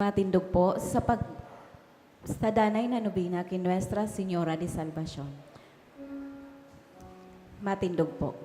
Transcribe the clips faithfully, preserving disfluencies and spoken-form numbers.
Matindog po sa pag-, sa danay na nobena ki Nuestra Señora de Salvacion. Matindog po.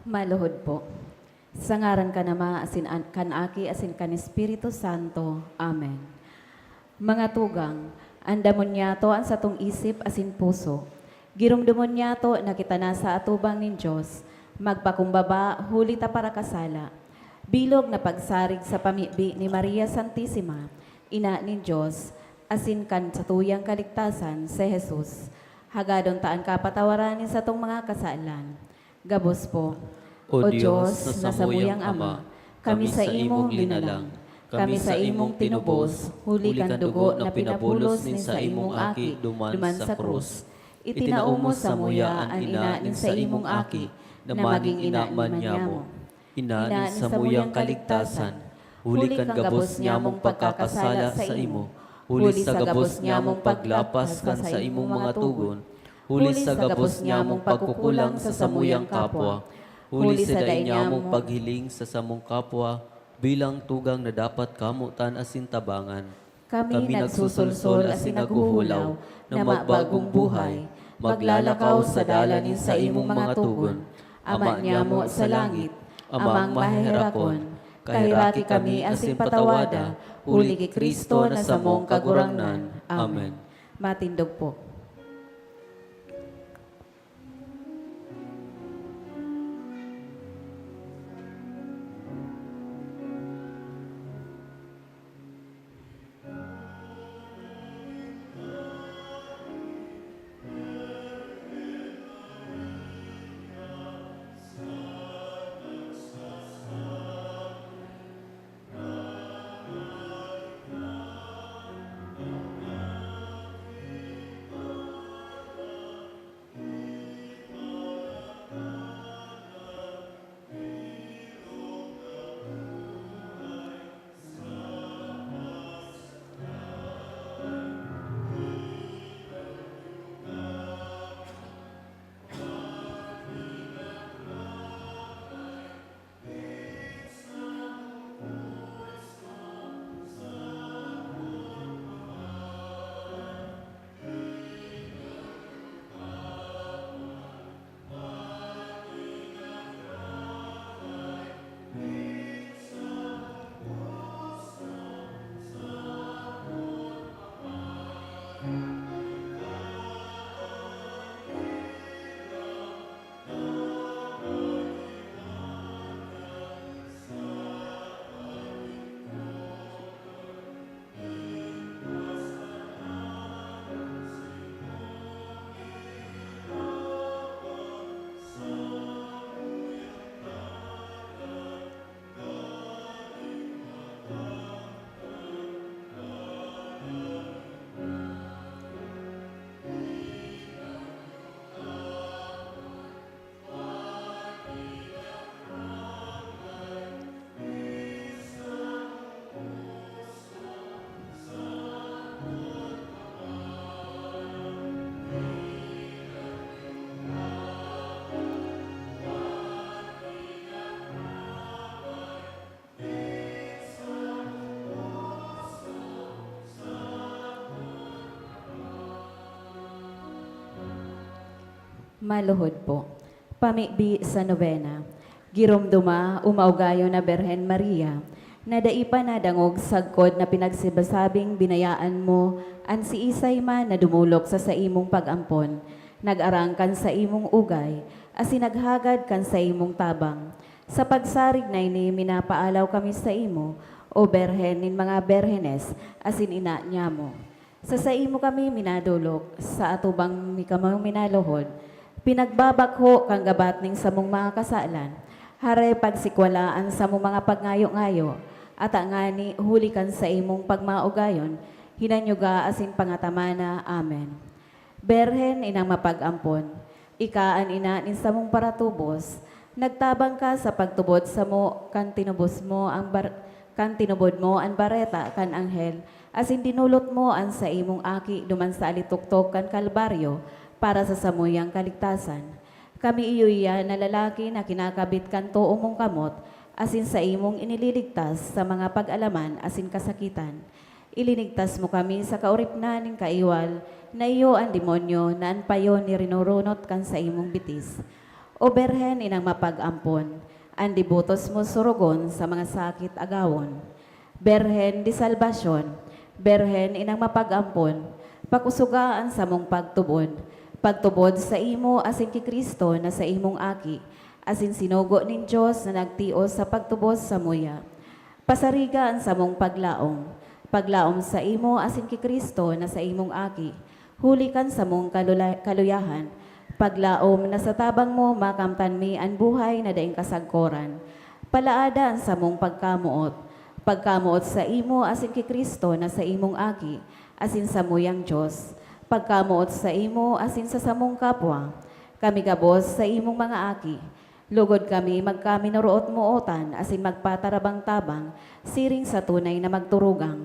Maluhod po. Sa ngaran kan Ama, asin an-, kan Aki, asin kan Espiritu Santo. Amen. Mga tugang, andamon niyato an satong isip asin puso. Giromdomon niyato na kita nasa atubang nin Dios. Magpakumbaba, huli ta parakasala. Bilog na pagsarig sa pamibi ni Maria Santisima, Ina nin Dios, asin kan satuyang kaligtasan, si Jesus. Hagadon ta an kapatawaran nin satong mga kasalan. Gabos po. O Dios, na samuyang Ama, kami sa imong linalang, kami sa imong tinubos, huli kan dugo na pinabulos nin sa imong Aki duman sa krus. Itinao mo samuya an ina nin sa imong Aki, na maging ina man nyamo. Ina nin samuyang kaligtasan, huli kan gabos nyamong pagkakasala sa imo, huli sa gabos nyamong paglapas kan sa imong mga togon, huli sa gabos nyamong pagkukulang sa samuyang kapwa, huli sa dai nyamong paghiling sa samong kapwa, bilang tugang na dapat kamotan asin tabangan. Kami nagsusolsol asin naghuhulaw na magbagong buhay, maglalakaw sa dalan nin saimong mga togon, Ama nyamo sa langit, Amang maheherakon, kaheraki kami asin patawada, huli ki Cristo na samong Kagurangnan. Amen. Matindog po. Maluhod po. Pamibi sa nobena. Giromdoma, o maugayon na Birhen Maria, na dai pa nadangog sagkod na pinagsabing binayaan mo an siisay man na dumolok sa saimong pag-ampon, nag-arang kan saimong ugay, asin naghagad kan saimong tabang. Sa pagsarig na ini, minapaalaw kami saimo, O Birhen nin mga Birhenes, asin ina nyamo. Sa saimo kami minadolok, sa atubang mi kamo minaluhod, pinagbabakho kan gabat nin samong mga kasalan, hare pagsikwala an samong mga pagngayo-ngayo, ata ngani huli kan saimong pagmaugayon, hinanyuga asin pangatamana. Amen. Birhen inang mapag-ampon, ika an ina nin samong paratubos, nagtabang ka sa pagtubod samo kan tinubos mo ang bar-, kan tinubod mo an bareta kan anghel, asin dinulot mo an saimong aki duman sa alitoktok kan Kalbaryo para sa samuyang kaligtasan. Kami iyo iyan na lalaki na kinakabit kan too mong kamot, asin saimong inililigtas sa mga pag-alaman asin kasakitan. Ilinigtas mo kami sa kaoripnan nin kaiwal na iyo an demonyo na an payo ni rinurunot kan saimong bitis. O Birhen inang mapag-ampon, an debotos mo sorogon sa mga sakit agawon. Birhen de Salvacion, Birhen inang mapag-ampon, pakusoga an samong pagtubod, pagtubod saimo asin ki Cristo na saimong Aki, asin sinugo nin Dios na nagtios sa pagtubos samuya. Pasariga an samong paglaom, paglaom saimo asin ki Cristo na saimong Aki, huli kan samong kalula-, kaluyahan, paglaom na sa tabang mo makamtan mi an buhay na daing kasagkoran. Palaada an samong pagkamoot, pagkamoot saimo asin ki Cristo na saimong Aki, asin samuyang Dios, pagkamoot saimo asin sa samong kapwa. Kami gabos saimong mga aki, lugod kami magkaminoroot-mootan asin magpatarabang-tabang siring sa tunay na magturugang.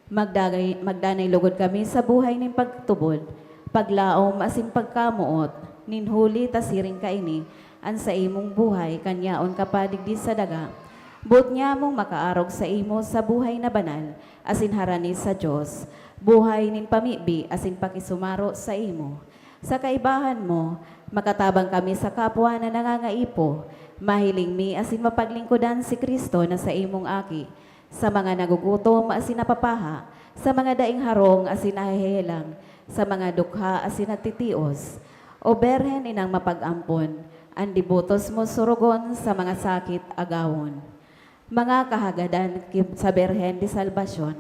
Magdagay-, magdanay lugod kami sa buhay nin pagtubod, paglaom asin pagkamoot, nin huli ta siring kaini an saimong buhay kan yaon ka pa digdi sa daga. Boot nyamong makaarog saimo sa buhay na banal asin harani sa Dios, buhay nin pamibi asin pakisumaro saimo. Sa kaibahan mo, makatabang kami sa kapwa na nangangaipo, mahiling mi asin mapaglingkodan si Cristo na saimong Aki, sa mga nagugutom asin napapaha, sa mga daing harong asin nahehelang, sa mga dukha asin nagtitios. O Birhen inang mapag-ampon, an debotos mo sorogon sa mga sakit agawon. Mga kahagadan ki-, sa Birhen de Salvacion,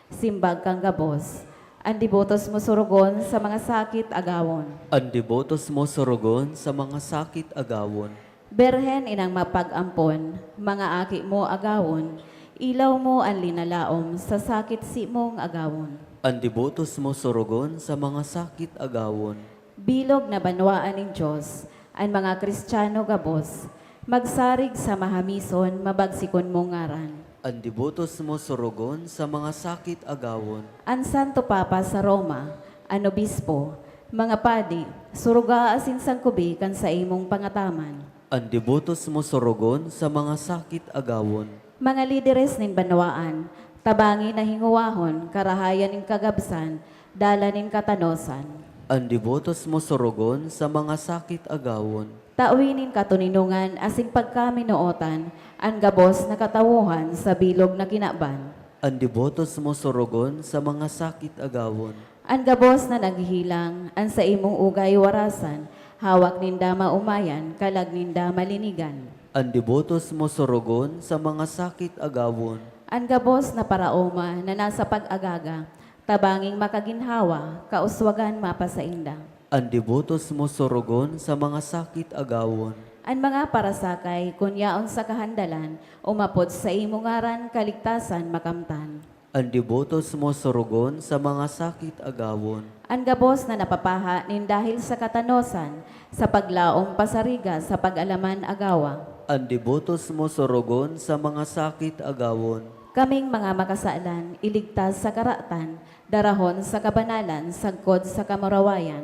simbag kan gabos, an debotos mo sorogon sa mga sakit agawon. An debotos mo sorogon sa mga sakit agawon. Birhen inang mapag-ampon, mga aki mo agawon, ilaw mo an linalaom sa sakit simong agawon. An debotos mo sorogon sa mga sakit agawon. Bilog na banwaan nin Dios, an mga Cristiano gabos, magsarig sa mahamison, mabagsikon mong ngaran. An debotos mo sorogon sa mga sakit agawon. An Santo Papa sa Roma, an obispo, mga padi, suruga asin sangkubi kan saimong pangataman. An debotos mo sorogon sa mga sakit agawon. Mga lideres nin banwaan, tabangi na hingowahon, karahayan nin kagabsan, dalan nin katanosan. An debotos mo sorogon sa mga sakit agawon. Tawi nin katoninongan asin pagkaminootan an gabos na katawohan sa bilog na kinaban. An debotos mo sorogon sa mga sakit agawon. An gabos na naghihilang, an saimong ugay warasan, hawak ninda maomayan, kalag ninda malinigan. An debotos mo sorogon sa mga sakit agawon. An gabos na paraoma na nasa pag-agaga, tabanging makaginhawa, kauswagan mapasainda. An debotos mo sorogon sa mga sakit agawon. An mga parasakay, kun yaon sa kahandalan, umapod sa imo ngaran, kaligtasan makamtan. An debotos mo sorogon sa mga sakit agawon. An gabos na napapaha nin dahil sa katanosan, sa paglaom pasariga sa pag-alaman agawa. An debotos mo sorogon sa mga sakit agawon. Kaming mga makasalan, iligtas sa karatan, darahon sa kabanalan, sagkod sa kamurawayan.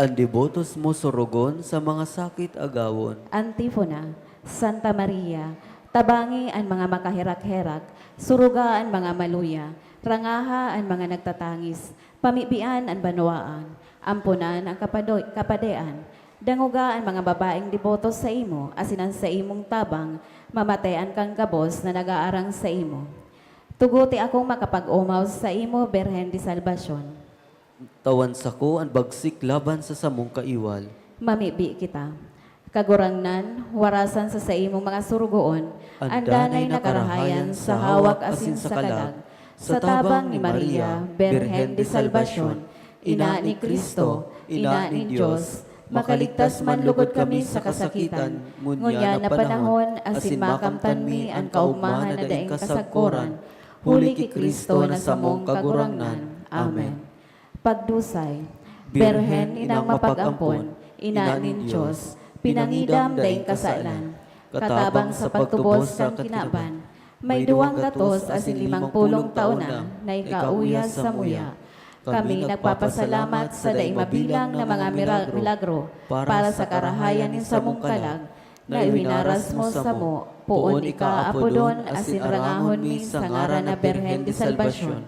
An debotos mo sorogon sa mga sakit agawon. Antifona, Santa Maria, tabangi an mga makaherak-herak, suruga an mga maluya, rangaha an mga nagtatangis, pamibian an banwaan, amponan an kapado-, kapadean, Dangoga an mga babaeng deboto saimo, asin an saimong tabang, mamatean kan gabos na nag-aarang saimo. Tuguti akong makapag-omaw saimo, Birhen de Salvacion. Tawan sako an bagsik laban sa samong kaiwal. Mamibi kita. Kagurangnan, warasan sa saimong mga surugoon an danay na karahayan sa hawak asin sa kalag, sa tabang ni Maria, Birhen de Salvacion, Ina ni Cristo, Ina nin Dios, makaligtas man lugod kami sa kasakitan, ngunyan na panahon asin makamtan mi an kaogmahan na daing kasagkoran, huli ki Cristo na samong Kagurangnan. Amen. Pagdusay. Birhen, Inang mapag-ampon, Ina nin Dios, pinangidam daing kasalan, katabang sa pagtubos sa kinaban, may duwang gatos asin limang pulong taon na na ikauya samuya. Kami nagpapasalamat sa dai mabilang na mga mira-, milagro para sa karahayan nin samong kalag na iwinaras mo samo, poon ikaapodon asin rangahon mi sa ngaran na Birhen de Salvacion.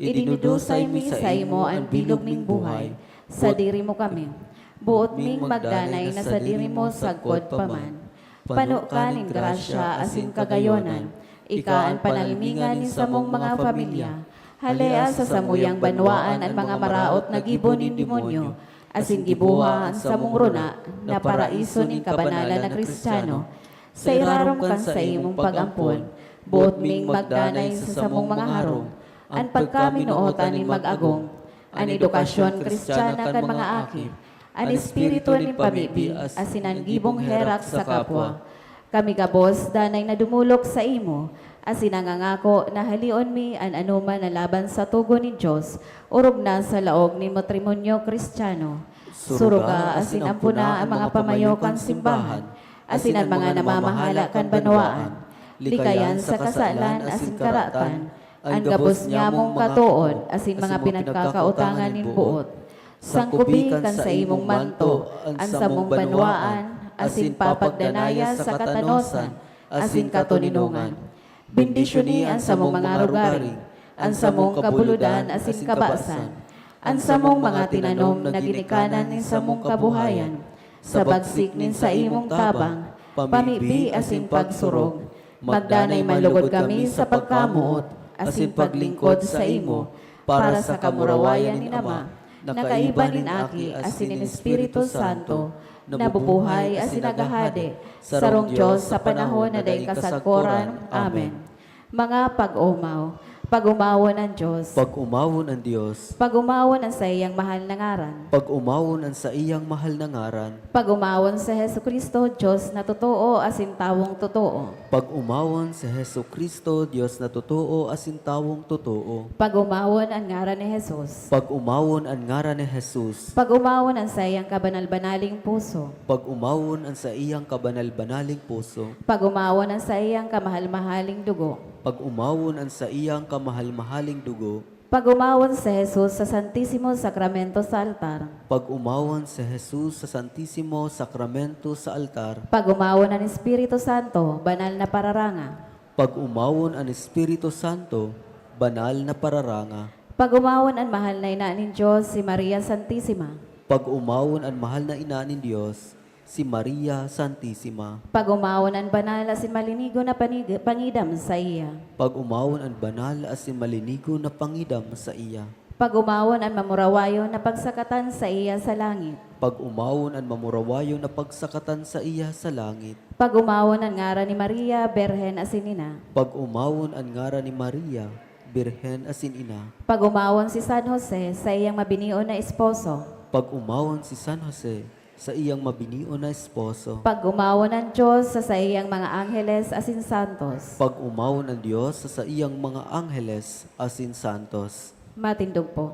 Idinudusay mi saimo an bilog ning buhay, sadiri mo kami. Boot ming magdanay na sadiri mo sagkod pa man. Pano ka nin grasya asin kagayonan, ika an panalmingan nin samong mga pamilya. Halea sa samuyang banwaan an mga maraot na gibo nin demonyo, asin gibuha an samong runa na paraiso nin kabanalan na Kristiyano. Sa irarom kan saimong pag-ampon, boot ming magdanay sa samong mga harong, an pagkaminootan nin mag-agom, an edukasyon Kristiyana kan mga aki, an espiritu nin pamibi, asin an gibong herak sa kapwa. Kami gabos danay na dumolok saimo, asin nangangako na haleon mi an anoman na laban sa togon nin Dios, orog na sa laog nin matrimonyo Kristiyano. Suruga asin ampona an mga pamayo kan simbahan, asin an mga namamahala kan banwaan. Likayan sa kasalan asin karatan an gabos nyamong katood asin mga pinagkakautangan nin boot. Sangkobi kan saimong manto an samong banwaan asin papagdanaya sa katanosan asin katoninongan. Bendisyoni an samong mga rugari, an samong kabulodan asin kabasan, an samong mga tinanom na ginikanan nin samong kabuhayan, sa bagsik nin saimong tabang, pamibi asin pagsurog. Magdanay man lugod kami sa pagkamoot asin paglingkod saimo, para sa kamurawayan nin Ama, na kaiba nin Aki asin nin Espiritu Santo, nabubuhay asin naghahade, sarong Dios sa panahon na daing kasagkoran. Amen. Mga pag-omaw. Pag-omawon an Dios. Pag-omawon an Dios. Pag-omawon an saiyang mahal na ngaran. Pag-omawon an saiyang mahal na ngaran. Pag-omawon si Jesu-Cristo, Dios na totoo asin tawong totoo. Pag-omawon si Jesu-Cristo, Dios na totoo asin tawong totoo. Pag-omawon an ngaran ni Jesus. Pag-omawon an ngaran ni Jesus. Pag-omawon an saiyang kabanal-banaling puso. Pag-omawon an saiyang kabanal-banaling puso. Pag-omawon an saiyang kamahal-mahaling dugo. Pag-omawon an saiyang kamahal-mahaling dugo. Pag-omawon si Jesus sa Santisimo Sakramento sa altar. Pag-omawon si Jesus sa Santisimo Sakramento sa altar. Pag-omawon an Espiritu Santo, banal na pararanga. Pag-omawon an Espiritu Santo, banal na pararanga. Pag-omawon an mahal na Ina nin Dios, si Maria Santisima. Pag-omawon an mahal na Ina nin Dios, si Maria Santisima. Pag-omawon an banal asin malinigo na panig-, pangidam saiya. Pag-omawon an banal asin malinigo na pangidam saiya. Pag-omawon an mamurawayon na pagsakatan saiya sa langit. Pag-omawon an mamurawayon na pagsakatan saiya sa langit. Pag-omawon an ngaran ni Maria, Birhen asin Ina. Pag-omawon an ngaran ni Maria, Birhen asin Ina. Pag-omawon si San Jose, saiyang mabinion na esposo. Pag-omawon si San Jose, saiyang mabinion na esposo. Pag-omawon an Dios sa saiyang mga angheles asin santos. Pag-omawon an Dios sa saiyang mga angheles asin santos. Matindog po.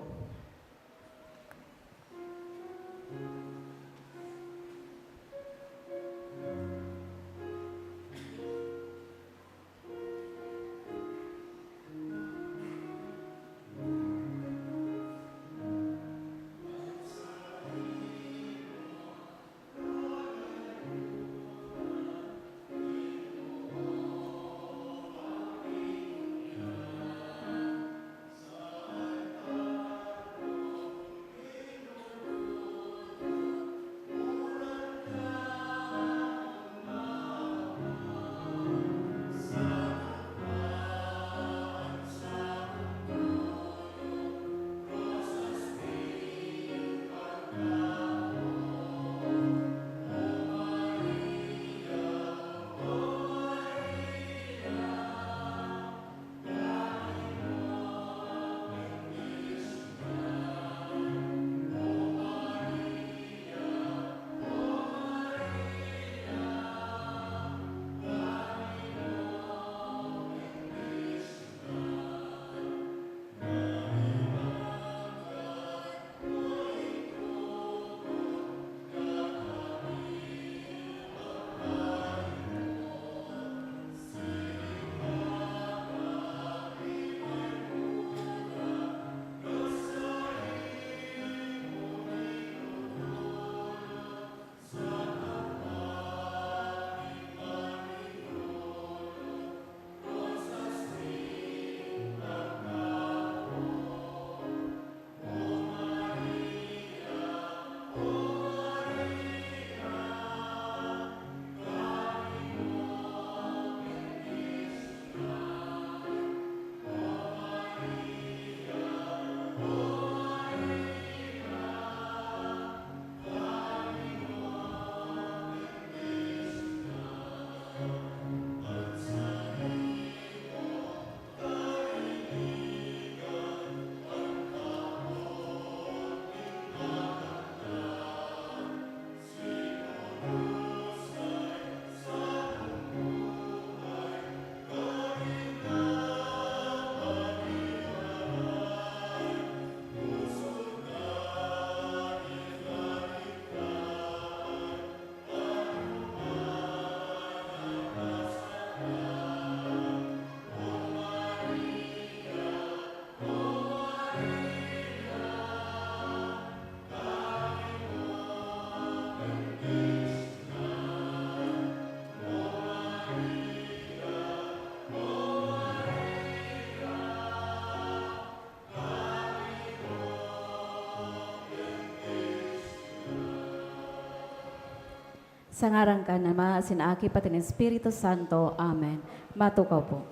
Sa ngaran kan Ama, asin Aki, pati nin Espiritu Santo. Amen. Matukaw po.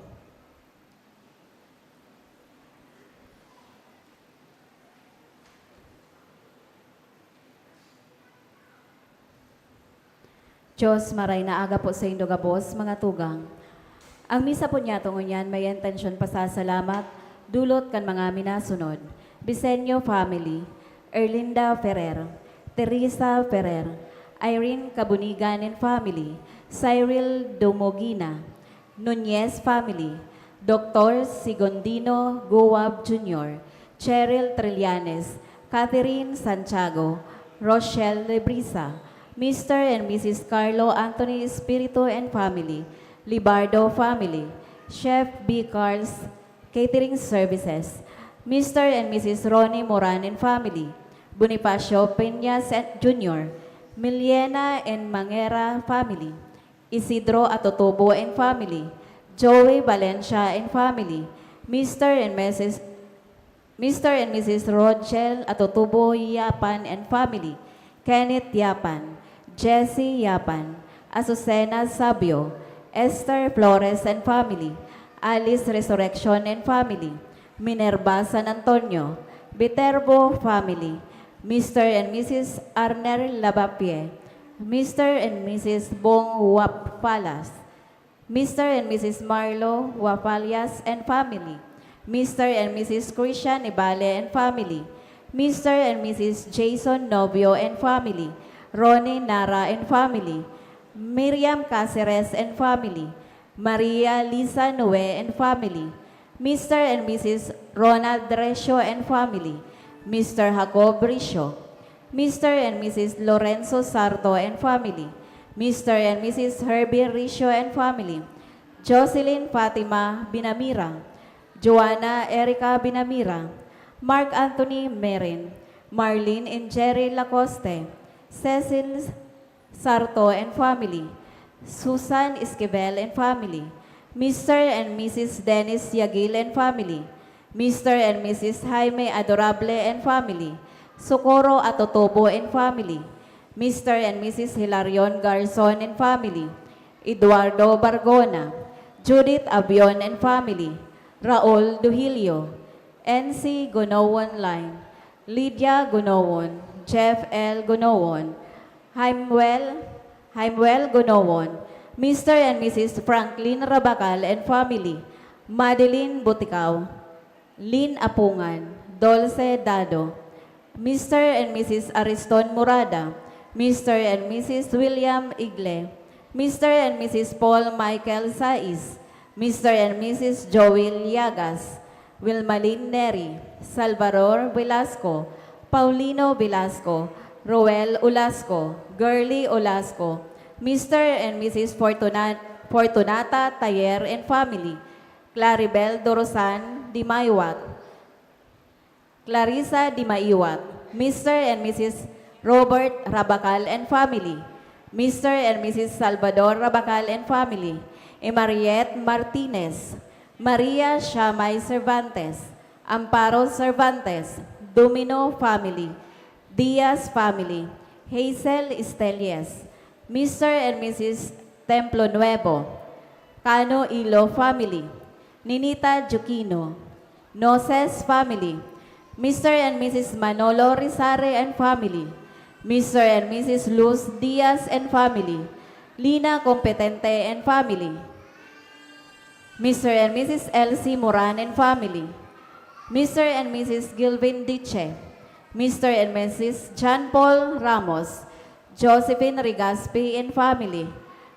Diyos, maray na aga po saindo gabos, mga tugang. Ang misa po niyato ngunyan may intensyon pasasalamat, dulot kan mga minasunod: Bisenyo family, Erlinda Ferrer, Teresa Ferrer, Irene Cabunigan and family, Cyril Dumogina, Nunez family, Doktor Sigondino Guab Junior, Cheryl Trillanes, Catherine Santiago, Rochelle Lebrisa, Mister and Missus Carlo Anthony Espiritu and family, Libardo family, Chef B. Carl's Catering Services, Mister and Missus Ronnie Moran and family, Bonifacio Peña Sen-, Junior, Miliena and Mangera family, Isidro Atotubo and family, Joey Valencia and family, Mister and Missus Mister and Missus Rochelle Atotubo Yapan and family, Kenneth Yapan, Jessie Yapan, Azucena Sabio, Esther Flores and family, Alice Resurreccion and family, Minerva San Antonio, Viterbo family, Mister and Missus Arner Labapie, Mister and Missus Bong Wapalas, Mister and Missus Marlo Wafalias and family, Mister and Missus Christian Ibale and family, Mister and Missus Jason Novio and family, Ronnie Nara and family, Miriam Caceres and family, Maria Lisa Noe and family, Mister and Missus Ronald Recio and family, Mister Jacob Recio, Mister and Missus Lorenzo Sarto and family, Mister and Missus Herbie Recio and family, Jocelyn Fatima Binamira, Joanna Erica Binamira, Mark Anthony Merin, Marlene and Jerry Lacoste, Cecil Sarto and family, Susan Esquivel and family, Mister and Missus Dennis Yagil and family, Mister and Missus Jaime Adorable and family, Socorro Atotobo and family, Mister and Missus Hilarion Garzon and family, Eduardo Bargona, Judith Abion and family, Raul Duhilio, N C Gonowon Line, Lydia Gonowon, Jeff L Gonowon, Haimwel, Haimwel Gonowon, Mister and Missus Franklin Rabacal and family, Madeline Buticao, Lynn Apungan, Dulce Dado, Mister and Missus Ariston Murada, Mister and Missus William Igle, Mister and Missus Paul Michael Saiz, Mister and Missus Joel Yagas, Wilmalin Neri, Salvador Velasco, Paulino Velasco, Roel Olasco, Girly Olasco, Mister and Missus Fortuna-, Fortunata Tayer and family, Claribel Dorosan Dimaiwat, Clarissa Dimaiwat, Mister and Missus Robert Rabacal and family, Mister and Missus Salvador Rabacal and family, Emariet Martinez, Maria Shamay Cervantes, Amparo Cervantes, Domino family, Diaz family, Hazel Estelles, Mister and Missus Templo Nuevo, Cano Ilo family, Ninita Juquino, Noses family, Mister and Missus Manolo Rizare and family, Mister and Missus Luz Diaz and family, Lina Competente and family, Mister and Missus Elsie Moran and family, Mister and Missus Gilvin Diche, Mister and Missus John Paul Ramos, Josephine Rigaspi and family,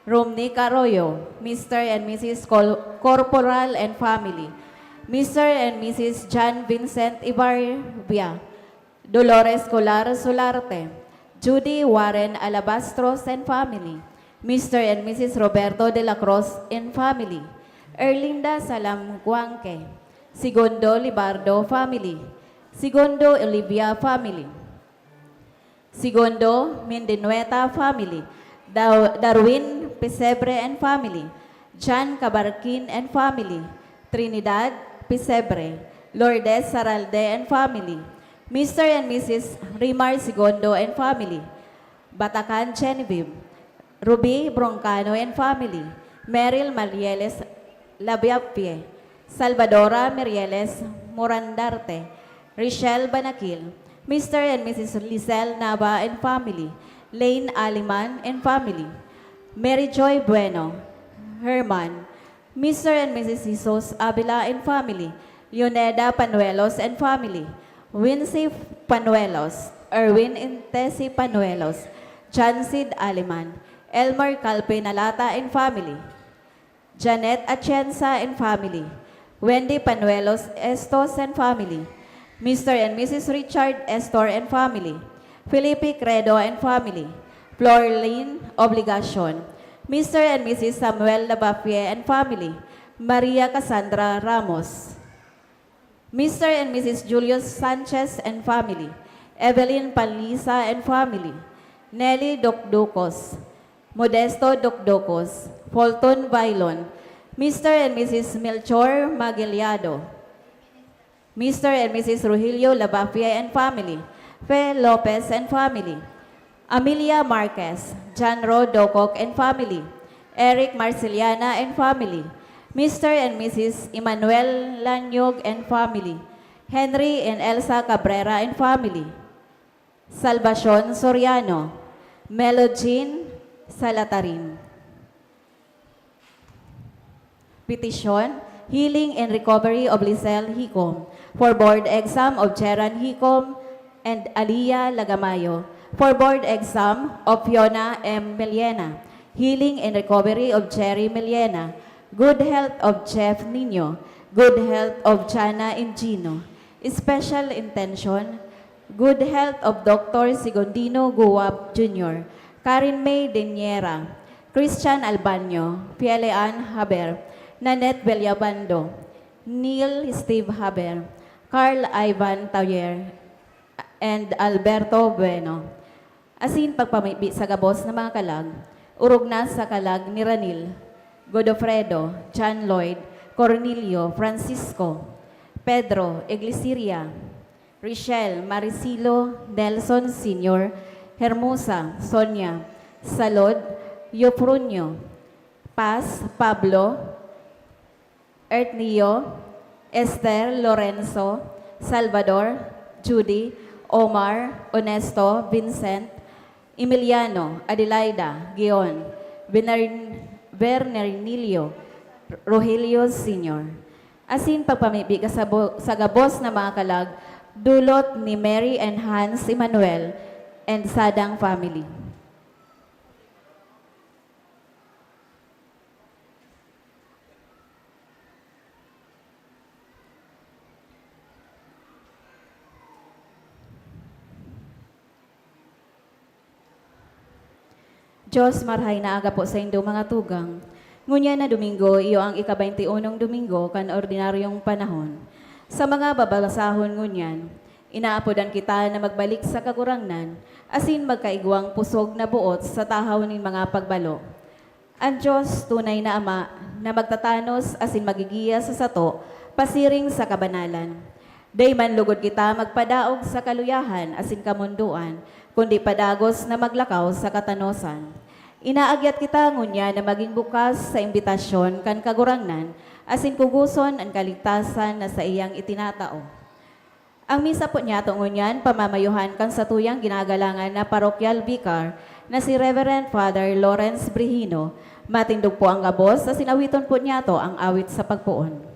Romnick Arroyo, Mister and Missus Col-, Corporal and family, Mister and Missus John Vincent Ibarbia, Dolores Colar Solarte, Judy Warren Alabastros and family, Mister and Missus Roberto de la Cruz and family, Erlinda Salam Guanque, Segundo Libardo family, Segundo Olivia family, Segundo Mindinueta family, Daw-, Darwin Pesebre and family, Jan Cabarquin and family, Trinidad Pesebre, Lourdes Saralde and family, Mister and Missus Rimar Segundo and family, Batacan Genevieve, Ruby Broncano and family, Meryl Marieles Labiapie, Salvadora Mirieles Morandarte, Richelle Banakil, Mister and Missus Lizelle Nava and family, Lane Aliman and family, Mary Joy Bueno, Herman, Mister and Missus Jesus Avila and family, Leoneda Panuelos and family, Wincy Panuelos, Erwin and Tessie Panuelos, Jansid Aliman, Elmer Calpe Nalata and family, Janet Atienza and family, Wendy Panuelos Estos and family, Mister and Missus Richard Estor and family, Felipe Credo and family, Florlene Obligacion, Mister and Missus Samuel Labafie and family, Maria Cassandra Ramos, Mister and Missus Julius Sanchez and family, Evelyn Palisa and family, Nelly Dokdokos, Modesto Dokdokos, Fulton Bailon, Mister and Missus Melchor Magiliado, Mister and Missus Rogelio Labafie and family, Fe Lopez and family, Amelia Marquez, John Ro Docok and family, Eric Marceliana and family, Mister and Missus Emmanuel Lanyog and family, Henry and Elsa Cabrera and family, Salvacion Soriano, Melo Jean Salatarin. Petition, healing and recovery of Lisel Hicom, for board exam of Jeran Hicom and Aliyah Lagamayo, for board exam of Fiona M Meliena, healing and recovery of Jerry Meliena, good health of Jeff Nino, good health of Jana and Gino. Special intention, good health of Doctor Sigondino Guab Junior, Karen May Deniera, Christian Albanyo, Fiele Ann Haber, Nanette Villabando, Neil Steve Haber, Carl Ivan Tayer, and Alberto Bueno. Asin pagpamibi sa gabos na mga kalag, orog na sa kalag ni Ranil, Godofredo, John Lloyd, Cornelio, Francisco, Pedro, Iglesiria, Richelle, Maricelo, Nelson Senior, Hermosa, Sonia, Salod, Eufronio, Paz, Pablo, Ertnio, Esther, Lorenzo, Salvador, Judy, Omar, Onesto, Vincent, Emiliano, Adelaida, Gion, Bernard-, Bernardinillo, Rogelio Senior. Asin pagpamibi ka sa bo-, sa gabos na mga kalag, dulot ni Mary and Hans Emmanuel and Sadang family. Dios, marahay na aga po saindo, mga tugang. Ngunyan na Domingo, iyo ang ika-baynti unong Domingo kan ordinaryong panahon. Sa mga babasahon ngunyan, inaapodan kita na magbalik sa Kagurangnan asin magkaigwang pusog na boot sa tahaw nin mga pagbalo. An Dios, tunay na Ama, na magtatanos asin magigiya sa sato pasiring sa kabanalan. Dai man lugod kita magpadaog sa kaluyahan asin kamondoan, kundi padagos na maglakaw sa katanosan. Inaagyat kita ngunyan na magin bukas sa imbitasyon kan Kagurangnan asin kugoson an kaligtasan na saiyang itinatao. Ang misa po niyato ngunyan pamamayuhan kan satuyang ginagalangan na parokyal vicar na si Reverend Father Lawrence Brihino. Matindog po ang gabos, asin awiton po niyato ang awit sa pagpoon.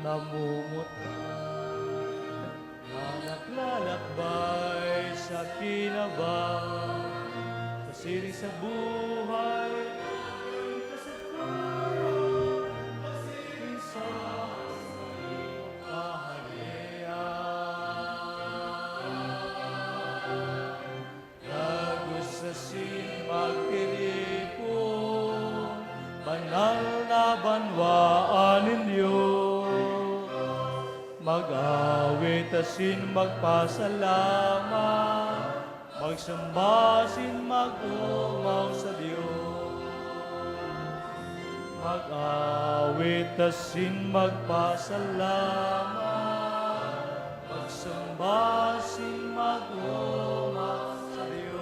namumutan, na naglalakbay sa kinaban, sa siring sa buhay, sa Dagos asin magtiripon, banal na banwaan nin Dios. Mag-awit asin magpasalamat, magsamba asin mag-omaw sa Dios. Mag-awit asin magpasalamat, magsamba asin mag-omaw sa Dios.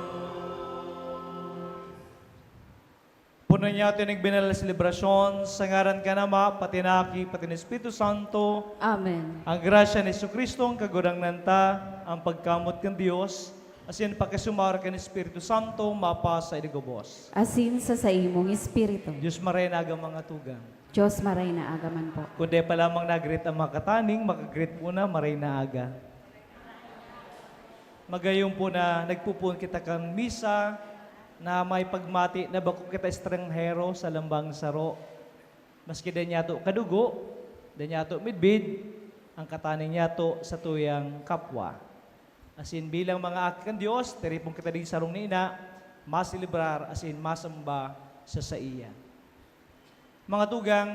Puno niya ito yung binal na selebrasyon, sa ngaran kan Ama, pati na Aki, pati na Espiritu Santo. Amen. Ang grasya ni Jesu-Cristo, ang Kagurangnan ta, ang pagkamot kan Dios, asin pakisumar kan Espiritu Santo, mapasa ini gabos. Asin sa saimong espiritu. Dios maray na aga, mga tugang. Dios maray na aga man po. Kundi pa lamang nag-greet ang mga kataning, makag-greet muna, maray na aga. Magayon po na nagpupuon kita kan misa na may pagmati na bako kita estranghero sa lambang saro. Maski dai niyato kadugo, dai niyato midbid, ang kataning niyato satuyang kapwa. Asin bilang mga aki kan Dios, tiripon kita digdi sarong niina, maselebrar asin masamba sa saiya. Mga tugang,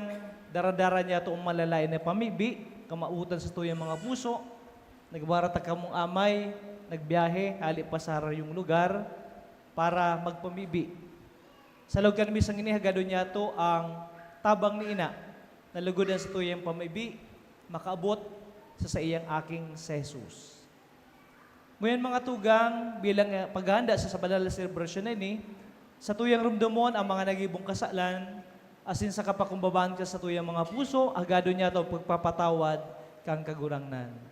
dara-dara niyato an malalaen na pamibi, kamawotan sa tuyang mga puso. Nagbarata kamong amay, nagbiyahe, hali pa sa sarayong lugar para magpamibi. Sa laog kan misang ini, hagadon niyato ang tabang ni ina, na lugod an satuyang pamibi makaabot sa saiyang aking si Jesus. Ngunyan, mga tugang, bilang, eh, paghahanda sa, sa banal na selebrasyon na ini, satuyang rumdomon ang mga nagibong kasalan, asin sa kapakumbabaan kan satuyang mga puso, hagadon niyato an pagpapatawad kan Kagurangnan.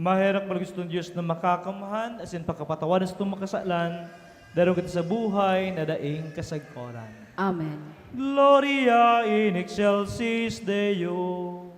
Maherak malugis tong Dios na Makakamhan, asin pakapatawaran sa tong makasalan, daraw kita sa buhay na daing kasagkoran. Amen. Gloria in excelsis Deo.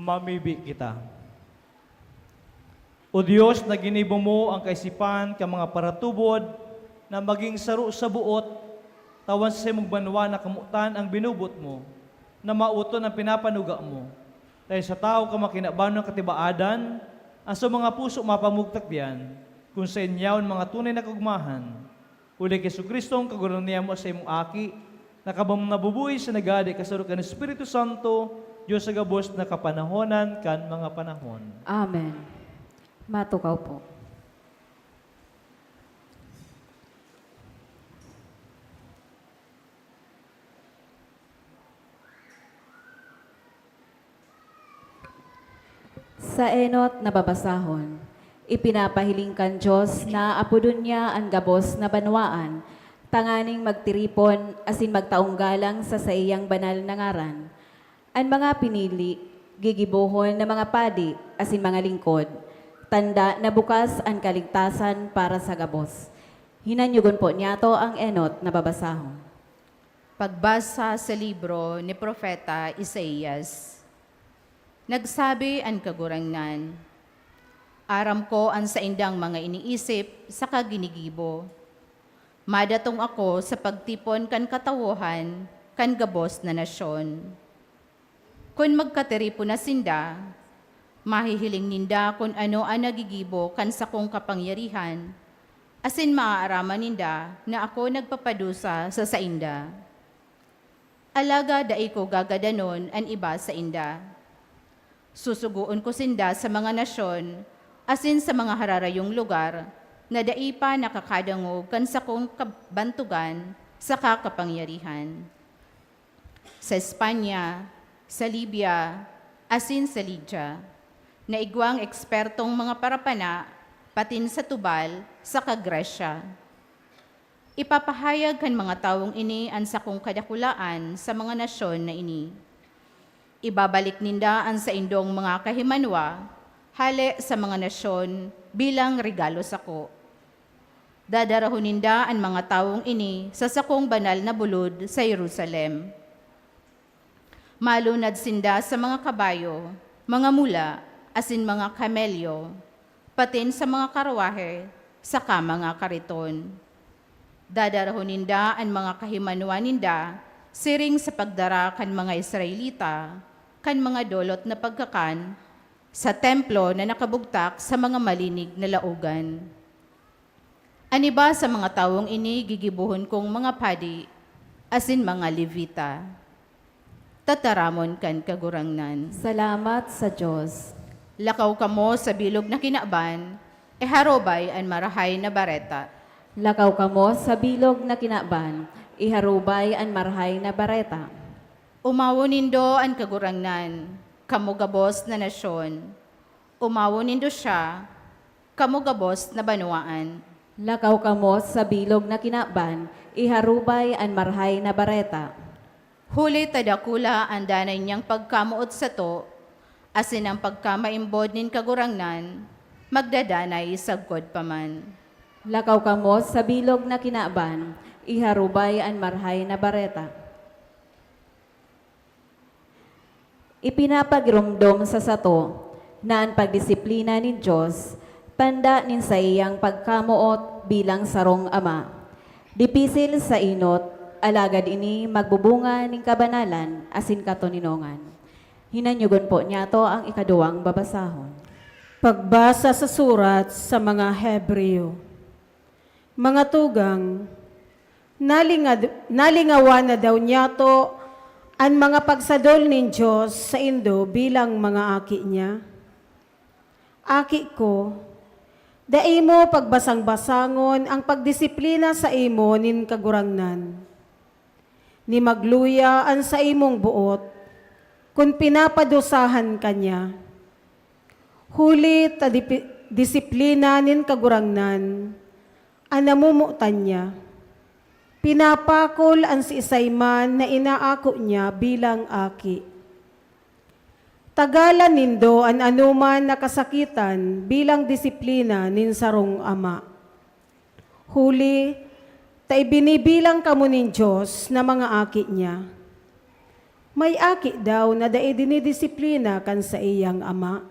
Mamibi kita. O Dios, na ginibo mo ang kaisipan kan mga paratubod na magin saro sa boot, tawan sa saimong banwa na kamotan an binubot mo, na maoton an pinapanuga mo. Dahel sa tawo ka makinabanon katibaadan, an sa mga puso mapamugtak diyan, kun saen yaon mga tunay na kaogmahan. Huli ki Jesu-Cristo, an Kagurangnan mo, sa imong Aki, na kabang nabubuhay sa nagadi kasaro kan Espiritu Santo, Dios sa gabos na kapanahonan kan mga panahon. Amen. Matukaw po. Sa enot na babasahon, ipinapahiling kan Dios na apodon niya an gabos na banwaan, tanganing magtiripon asin magtaong galang sa saiyang banal na ngaran. An mga pinili, gigibohon na mga padi asin mga lingkod, tanda na bukas an kaligtasan para sa gabos. Hinanyogon po niyato ang enot na babasahon. Pagbasa sa libro ni Propeta Isaias. Nagsabi an Kagurangnan, "Aram ko an saindang mga iniisip saka ginigibo. Madatong ako sa pagtipon kan katawohan kan gabos na nasyon. Kun magkatiripon na sinda, mahihiling ninda kun ano an nagigibo kan sakong kapangyarihan, asin maaaraman ninda na ako nagpapadusa sa sainda. Alagad dai ko gagadanon an iba sainda. Susugoon ko sinda sa mga nasyon asin sa mga hararayong lugar na dai pa nakakadangog kan sakong kabantogan saka kapangyarihan. Sa Espanya, sa Libya, asin sa Lydia, na igwang ekspertong mga parapana, patin sa Tubal saka Grecia. Ipapahayag kan mga tawong ini an sakong kadakulaan sa mga nasyon na ini. Ibabalik ninda an saindong mga kahimanwa hale sa mga nasyon bilang regalo sako. Dadarahon ninda an mga tawong ini sa sakong banal na bulod sa Jerusalem. Malunad sinda sa mga kabayo, mga mula, asin mga kamelyo, patin sa mga karwahe saka mga kariton. Dadarahon ninda an mga kahimanwa ninda siring sa pagdara kan mga Israelita kan mga dolot na pagkakan sa templo na nakabugtak sa mga malinig na laogan. An iba sa mga tawong ini gigibohon kong mga padi asin mga Levita. Tataramon kan Kagurangnan. Salamat sa Dios. Lakaw kamo sa bilog na kinaban, iharobay an Marahay na Bareta. Lakaw kamo sa bilog na kinaban, iharobay an Marahay na Bareta. Omawon nindo an Kagurangnan, kamo gabos na nasyon. Omawon nindo siya, kamo gabos na banwaan. Lakaw kamo sa bilog na kinaban, iharobay an Marahay na Bareta. Huli ta dakula an danay niyang pagkamoot sato, asin an pagkamaimbod nin Kagurangnan magdadanay sagkod pa man. Lakaw kamo sa bilog na kinaban, iharobay an Marahay na Bareta. Ipinapagiromdom sa sato na an pagdisiplina nin Dios tanda nin saiyang pagkamoot bilang sarong ama. Dipisil sa enot, alagad ini magbubunga nin kabanalan asin katoninongan. Hinanyogon po niyato ang ikaduwang babasahon. Pagbasa sa surat sa mga Hebreo. Mga tugang, nalinga-, nalingawan na daw niyato an mga pagsadol nin Dios saindo bilang mga aki niya. Aki ko, dai mo pagbasang-basangon an pagdisiplina saimo nin Kagurangnan, ni magluya an saimong boot kun pinapadusahan ka niya. Huli ta dipi-, disiplina nin Kagurangnan an namomotan niya. Pinapakol an siisay man na inaako niya bilang aki. Tagalan nindo an anoman na kasakitan bilang disiplina nin sarong ama. Huli ta ibinibilang kamo nin Dios na mga aki niya. May aki daw na dai dinidisiplina kan saiyang ama?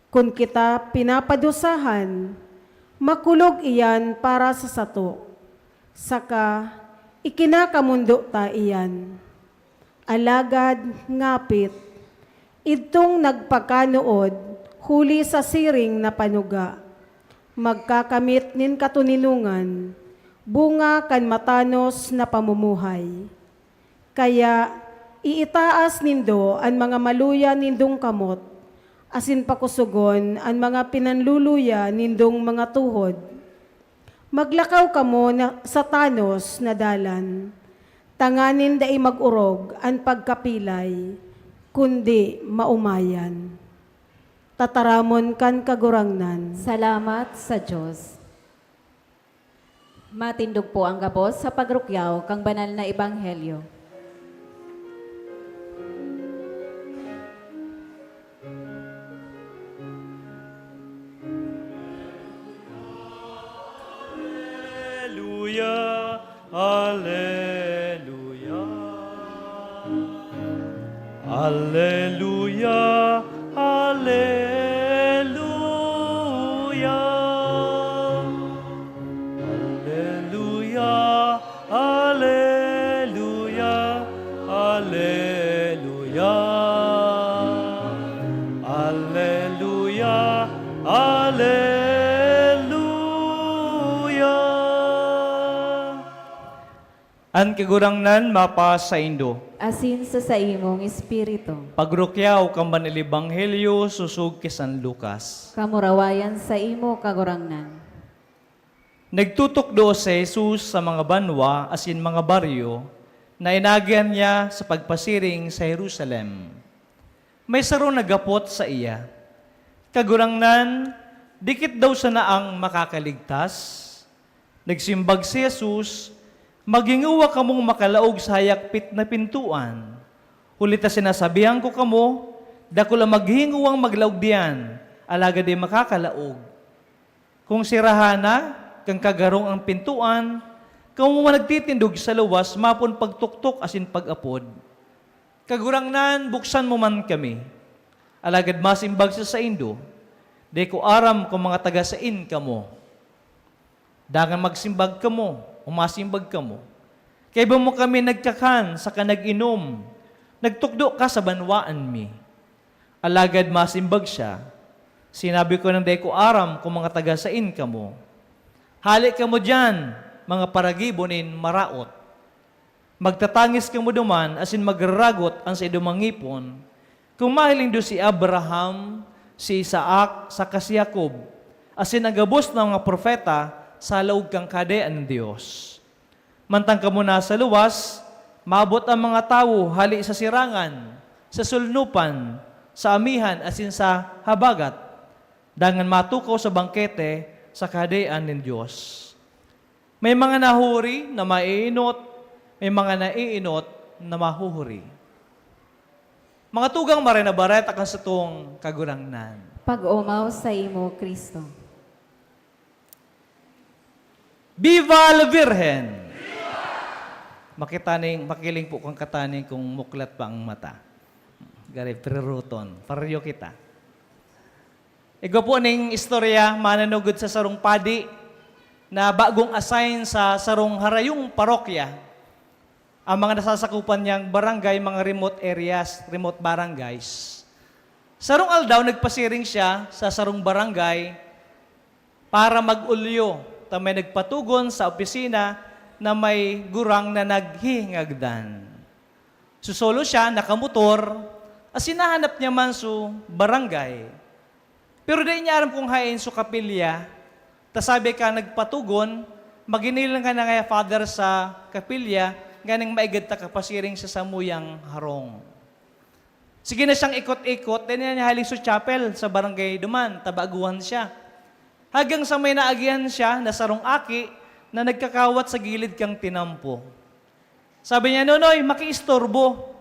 Kun kita pinapadusahan, makulog iyan para sa sato, saka ikinakamondo ta iyan. Alagad ngapit, idtong nagpakanood huli sa siring na panuga, magkakamit nin katoninongan, bunga kan matanos na pamumuhay. Kaya iitaas nindo an mga maluya nindong kamot, asin pakosogon an mga pinanluluya nindong mga tuhod. Maglakaw kamo na, sa tanos na dalan, tanganing dai mag-orog an pagkapilay, kundi maomayan. Tataramon kan Kagurangnan. Salamat sa Diyos. Matindog po ang gabos sa pagrukyaw kan banal na ebanghelyo. Aleluya, aleluya. Aleluya, aleluya. Aleluya, aleluya, aleluya. Aleluya, aleluya. An Kagurangnan mapasaindo. Asin sa saimong espiritu. Pagrukyaw kan Banal Ebanghelyo sosog ki San Lucas. Kamurawayan saimo, Kagurangnan. Nagtutukdo si Jesus sa mga banwa asin mga baryo na inagihan niya sa pagpasiring sa Jerusalem. May sarong naghapot saiya, "Kagurangnan, dikit daw sana an makakaligtas?" Nagsimbag si Jesus, "Maghingowa kamong makalaog sa hayakpit na pintoan. Huli ta sinasabihan ko kamo, dakul an maghihingowang maglaog diyan, alagad dai makakalaog. Kun serahan na kan kagarong an pintoan, kamo man nagtitindog sa luwas mapon pagtuktok asin pag-apod, 'Kagurangnan, buksan mo man kami.' Alagad masimbag siya saindo, 'Dai ko aram kun mga taga saen kamo.' Dangan magsimbag kamo o masimbag kamo, 'Kaiba mo kami nagkakan saka nag-inom, nagtukdo ka sa banwaan mi.' Alagad masimbag siya, 'Sinabi ko nang dai ko aram kun mga taga saen kamo. Hale kamo diyan, mga paragibo nin maraot!' Magtatangis kamo duman asin magraragot an saindong mga ngipon, kun mahiling nindo si Abraham, si Isaac, saka si Jacob, asin an gabos na mga propeta sa laog kan Kahadean nin Dios. Mantang kamo nasa luwas, maabot an mga tawo hale sa sirangan, sa solnopan, sa amihan, asin sa habagat, dangan matukaw sa bangkete sa Kahadean nin Dios. May mga nahuhuri na maeenot, may mga naeenot na mahuhuri. Mga tugang, Marahay na Bareta kan satong Kagurangnan. Pag-omaw saimo, Cristo. Viva la Virgen! Makita ning, makiling po kang kataning kung muklat pa ang mata. Gari, priruton. Paryo kita. Igwa po ning istorya, mananugod sa sarong padi na bagong assign sa sarong harayong parokya. Ang mga nasasakupan niyang barangay, mga remote areas, remote barangays. Sarong aldaw, nagpasiring siya sa sarong barangay para mag-ulyo, ta may nagpatugon sa opisina na may gurang na naghihingagdan. Susolo siya, nakamotor, asin nahanap niya man su barangay. Pero dai niya aram kung haen su kapilya, ta sabi kan nagpatugon, maginilang ka na ngaya, Father, sa kapilya, nganing maigad ta kapasiring sa samuyang harong. Sige na siyang ikot-ikot, dai na niya haling su chapel sa barangay duman, ta baguhan siya. Hanggang sa may naagihan siya na sarong aki na nagkakawat sa gilid kan tinampo. Sabi niya, "Nonoy, makiistorbo.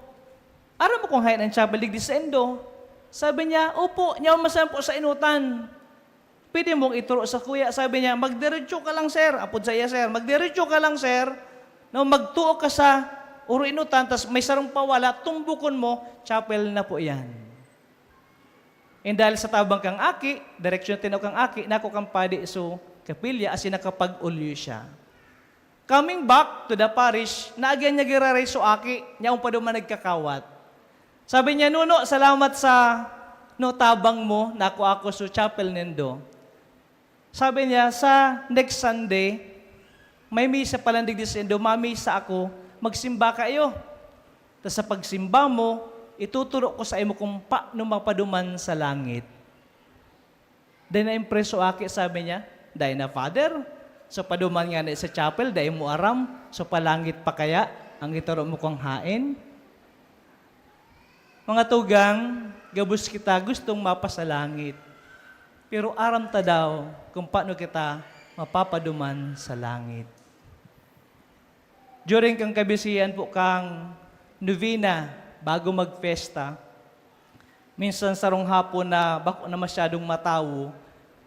Aram mo kung haen an chapel digdi saindo?" Sabi niya, "Opo, nyaman man sana po sa enotan." "Pwede mong ituro sakuya?" Sabi niya, "Magdiretso ka lang, sir." Apod saiya, "Sir, magdiretso ka lang, sir. No, magtuo ka sa Uruinutan, tas may sarong pawala, tumbukon mo, chapel na po yan. And dahil sa tabang kang aki, direksyon tinao kang aki, nako kang padi so kapilya, asin nakapag-ulyo siya. Coming back to the parish, naagyan niya giraray so aki, niya ang paduman nagkakawat. Sabi niya, "Nuno, salamat sa no tabang mo, nako ako so chapel nindo." Sabi niya, "Sa next Sunday, may misa pa lang digdi saindo, mamisa ako, magsimba kayo. Ta sa pagsimba mo, ituturo ko sa imo kung paano mapaduman sa langit." Dai na-impress so aki, sabi niya, "Dai na, Father. So, paduman ngani sa chapel, dai mo aram. So, palangit pa kaya ang ituro mo kong haen?" Mga tugang, gabos kita gustong mapasalangit. Pero aram ta daw kung paano kita mapapaduman sa langit. During kan kabisihan po kang novena, bago magpesta, minsan sarong hapon na bako na masyadong matawo,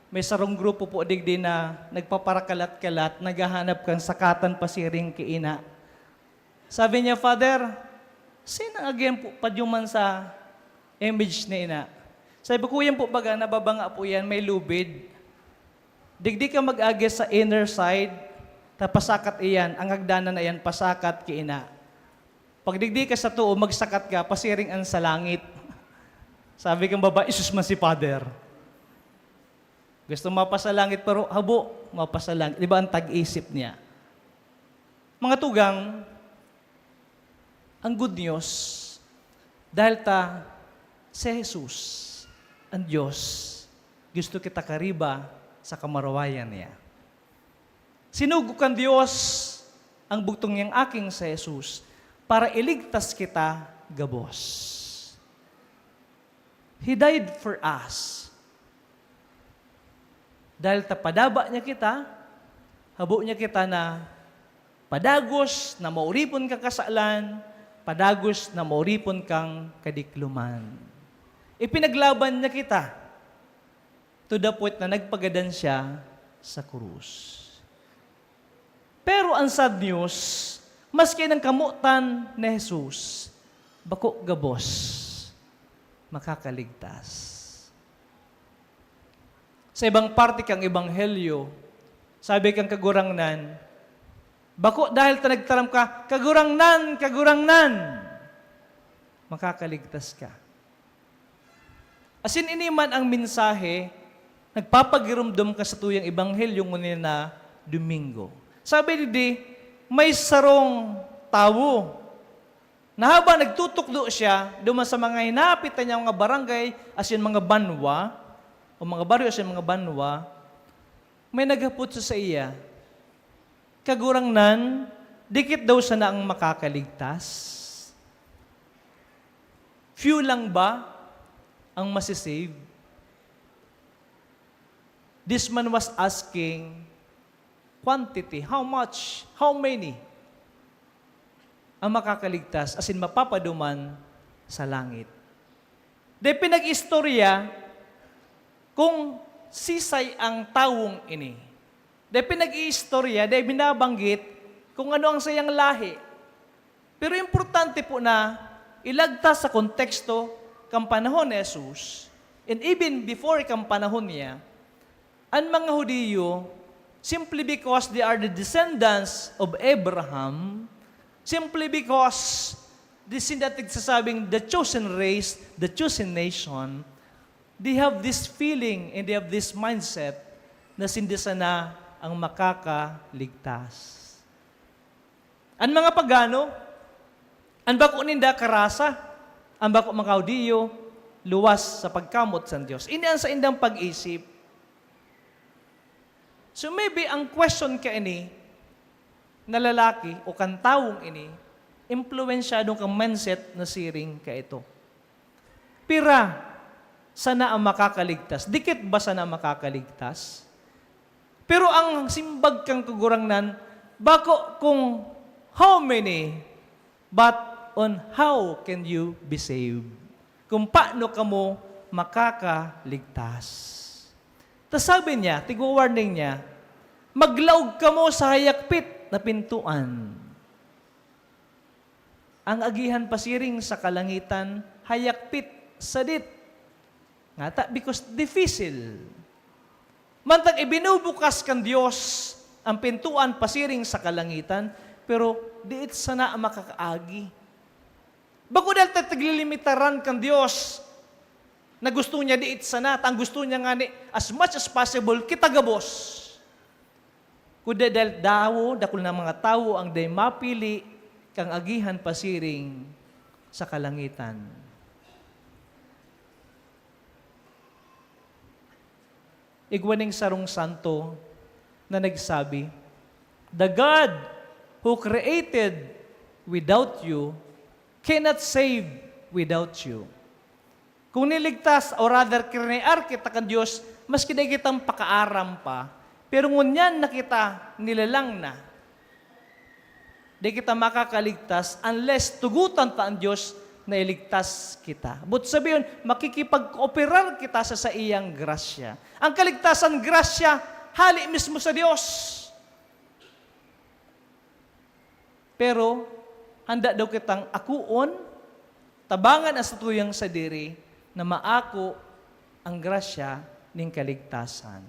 may sarong grupo po digdi na nagpaparakalat-kalat, naghahanap kan sakatan pasiring ki ina. Sabi niya, "Father, sinong agihan po padyuman sa image ni ina?" Sabi ko, "Yan po baga, nababanga po yan, may lubid. Digdi ka mag-agi sa inner side, ta pasakat iyan, ang hagdanan na iyan pasakat ki ina. Pag digdi ka sa too, magsakat ka, pasiring an sa langit." Sabi kang babae, "Isus man si Father." Gusto mapasalangit, pero habo mapasalangit. Di ba ang tag-isip niya? Mga tugang, ang good news, dahil ta si Jesus, ang Diyos, gusto kita kariba sa kamarawayan niya. Sinugo kan Diyos ang bugtong niyang aking si Jesus para iligtas kita gabos. He died for us. Dahil ta padaba niya kita, habo niya kita na padagos na maoripon kang kasalan, padagos na maoripon kang kadikloman. Ipinaglaban niya kita to the point na nagpagadan siya sa krus. Pero ang sad news, maski nang kamotan ni Jesus, bako gabos makakaligtas. Sa ibang parte kang ebanghelyo, sabi kang Kagurangnan, "Bako dahil ta nagtaram ka, 'Kagurangnan, Kagurangnan,' makakaligtas ka." Asin ini man ang mensahe nagpapagiromdom ka sa tuyang ebanghelyo ngunyan na Domingo. Sabi digdi, may sarong tawo na habang nagtutukdo siya duman sa mga hinapit na niyang mga barangay asin mga banwa, o mga baryo asin mga banwa, may naghapot sa saiya, "Kagurangnan, dikit daw sana ang makakaligtas? Few lang ba ang masisave?" This man was asking quantity, how much, how many ang makakaligtas, asin mapapaduman sa langit. Dai pinag-istorya kung sisay ang tawong ini. Dai pinag-iistorya, dai binabanggit kung ano ang sayang lahi. Pero importante po na ilagtas sa konteksto kan panahon ni Jesus, and even before kan panahon niya, an mga Judio, simply because they are the descendants of Abraham, simply because they see that nagsasabing the chosen race, the chosen nation, they have this feeling and they have this mindset na sindi sana ang makakaligtas. An mga pagano, an bako ninda karasa, an bako mga Judio, luwas sa pagkamot sa Dios. Ini an saindang pag-isip. So maybe ang question kaini na lalaki o kan tawong ini, impluwensyado kan mindset na siring kaito. Pira sana ang makakaligtas? Dikit ba sana ang makakaligtas? Pero ang simbag kan Kagurangnan, bako kung how many, but on how can you be saved? Kung paano kamo makakaligtas. Ta sabi niya, tigwa-warning niya, "Maglaog kamo sa hayakpit na pintoan." Ang agihan pasiring sa kalangitan, hayakpit, sadit. Ngata, because difisil. Mantang ibinubukas kan Dios ang pintuan pasiring sa kalangitan, pero diit sana makakaagi. Bako dahil ta taglilimitaran kan Dios na gusto niya diit sana, ta ang gusto niya ngani, as much as possible, kita gabos. Kundi dahil dawo, dakul na mga tawo ang dai mapili kan agihan pasiring sa kalangitan. Igwa ning sarong santo na nagsabi, "The God who created without you cannot save without you." Kung niligtas o rather krinear kita kan Dios, maski dai kitang pakaaram pa, pero ngunyan na kita nilalang na. Di kita makakaligtas unless tugutan ta an Dios na iligtas kita. But sabihon, makikipag-kooperar kita sa saiyang grasya. Ang kaligtasan, grasya, hale mismo sa Dios. Pero, handa daw kitang akoon, tabangan an satuyang sadiri na maako ang grasya nin kaligtasan.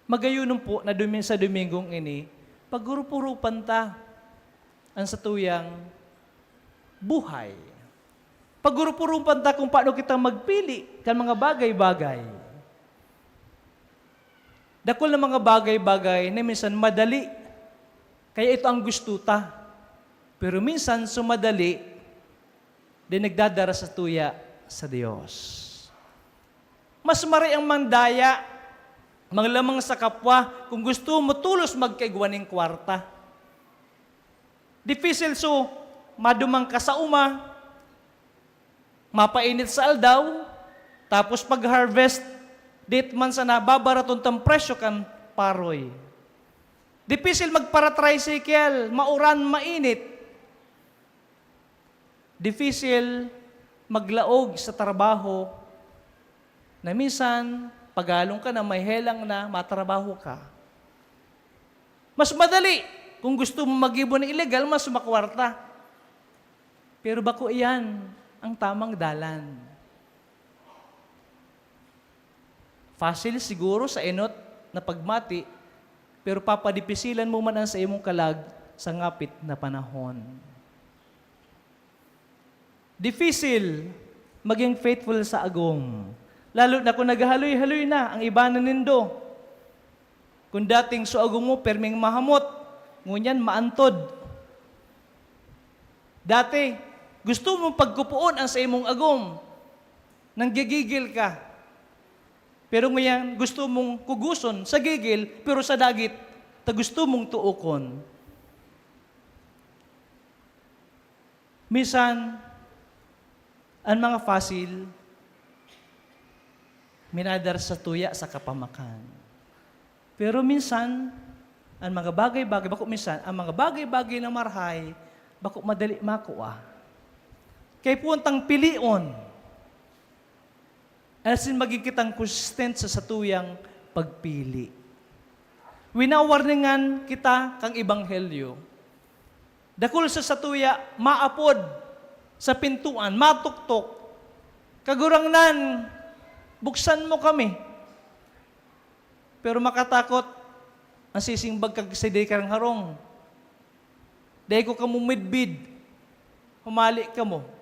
Magayon po na Domi-, sa Domingong ini, paghurup-hurupan ta an satuyang buhay. Paghurup-hurupan ta kung paano kita magpili kan mga bagay-bagay. Dakul na mga bagay-bagay na minsan madali, kaya ito ang gusto ta. Pero minsan, sa madali, di nagdadara sa tuya sa Dios. Mas maray ang mandaya, manglamang sa kapwa, kung gusto mo tolos magkaigwa nin kwarta. Dipisil so, maduman ka sa uma, mapainit sa aldaw, tapos pag-harvest, date man sana, babaraton tang presyo kan paroy. Dipisil magpara-tricycle, mauran, mainit. Dipisil maglaog sa trabaho na minsan, pagalon ka na, may helang na, matrabaho ka. Mas madali kung gusto mo maggibo ng illegal, mas makwarta. Pero bako iyan ang tamang dalan. Fossil siguro sa enot na pagmati, pero papadipisilan mo man an saimong kalag sa ngapit na panahon. Dipisil magin faithful sa agom, lalo na kun naghahaloy-haloy na ang iba na nindo. Kun dating so agom mo perming mahamot, ngunyan maantod. Dati, gusto mong pagkupoon an saimong agom, nanggigigil ka. Pero ngunyan, gusto mong kugoson sa gigil, pero sa dagit, ta gusto mong tuokon. Minsan, an mga fossil, minadar sa tuya sa kapamakan. Pero minsan, an mga bagay-bagay, bako minsan, an mga bagay-bagay na marahay, bako madali makua. Kaipuhan tang pilion. Asin magin kitang consistent sa satuyang pagpili. Winawarningan kita kan ebanghelyo. Dakul sa satuya maapod sa pintuan, matuktok, "Kagurangnan, buksan mo kami." Pero makatakot an sisimbag kan sadiri karang harong. Dai ko kamo midbid. Humali kamo.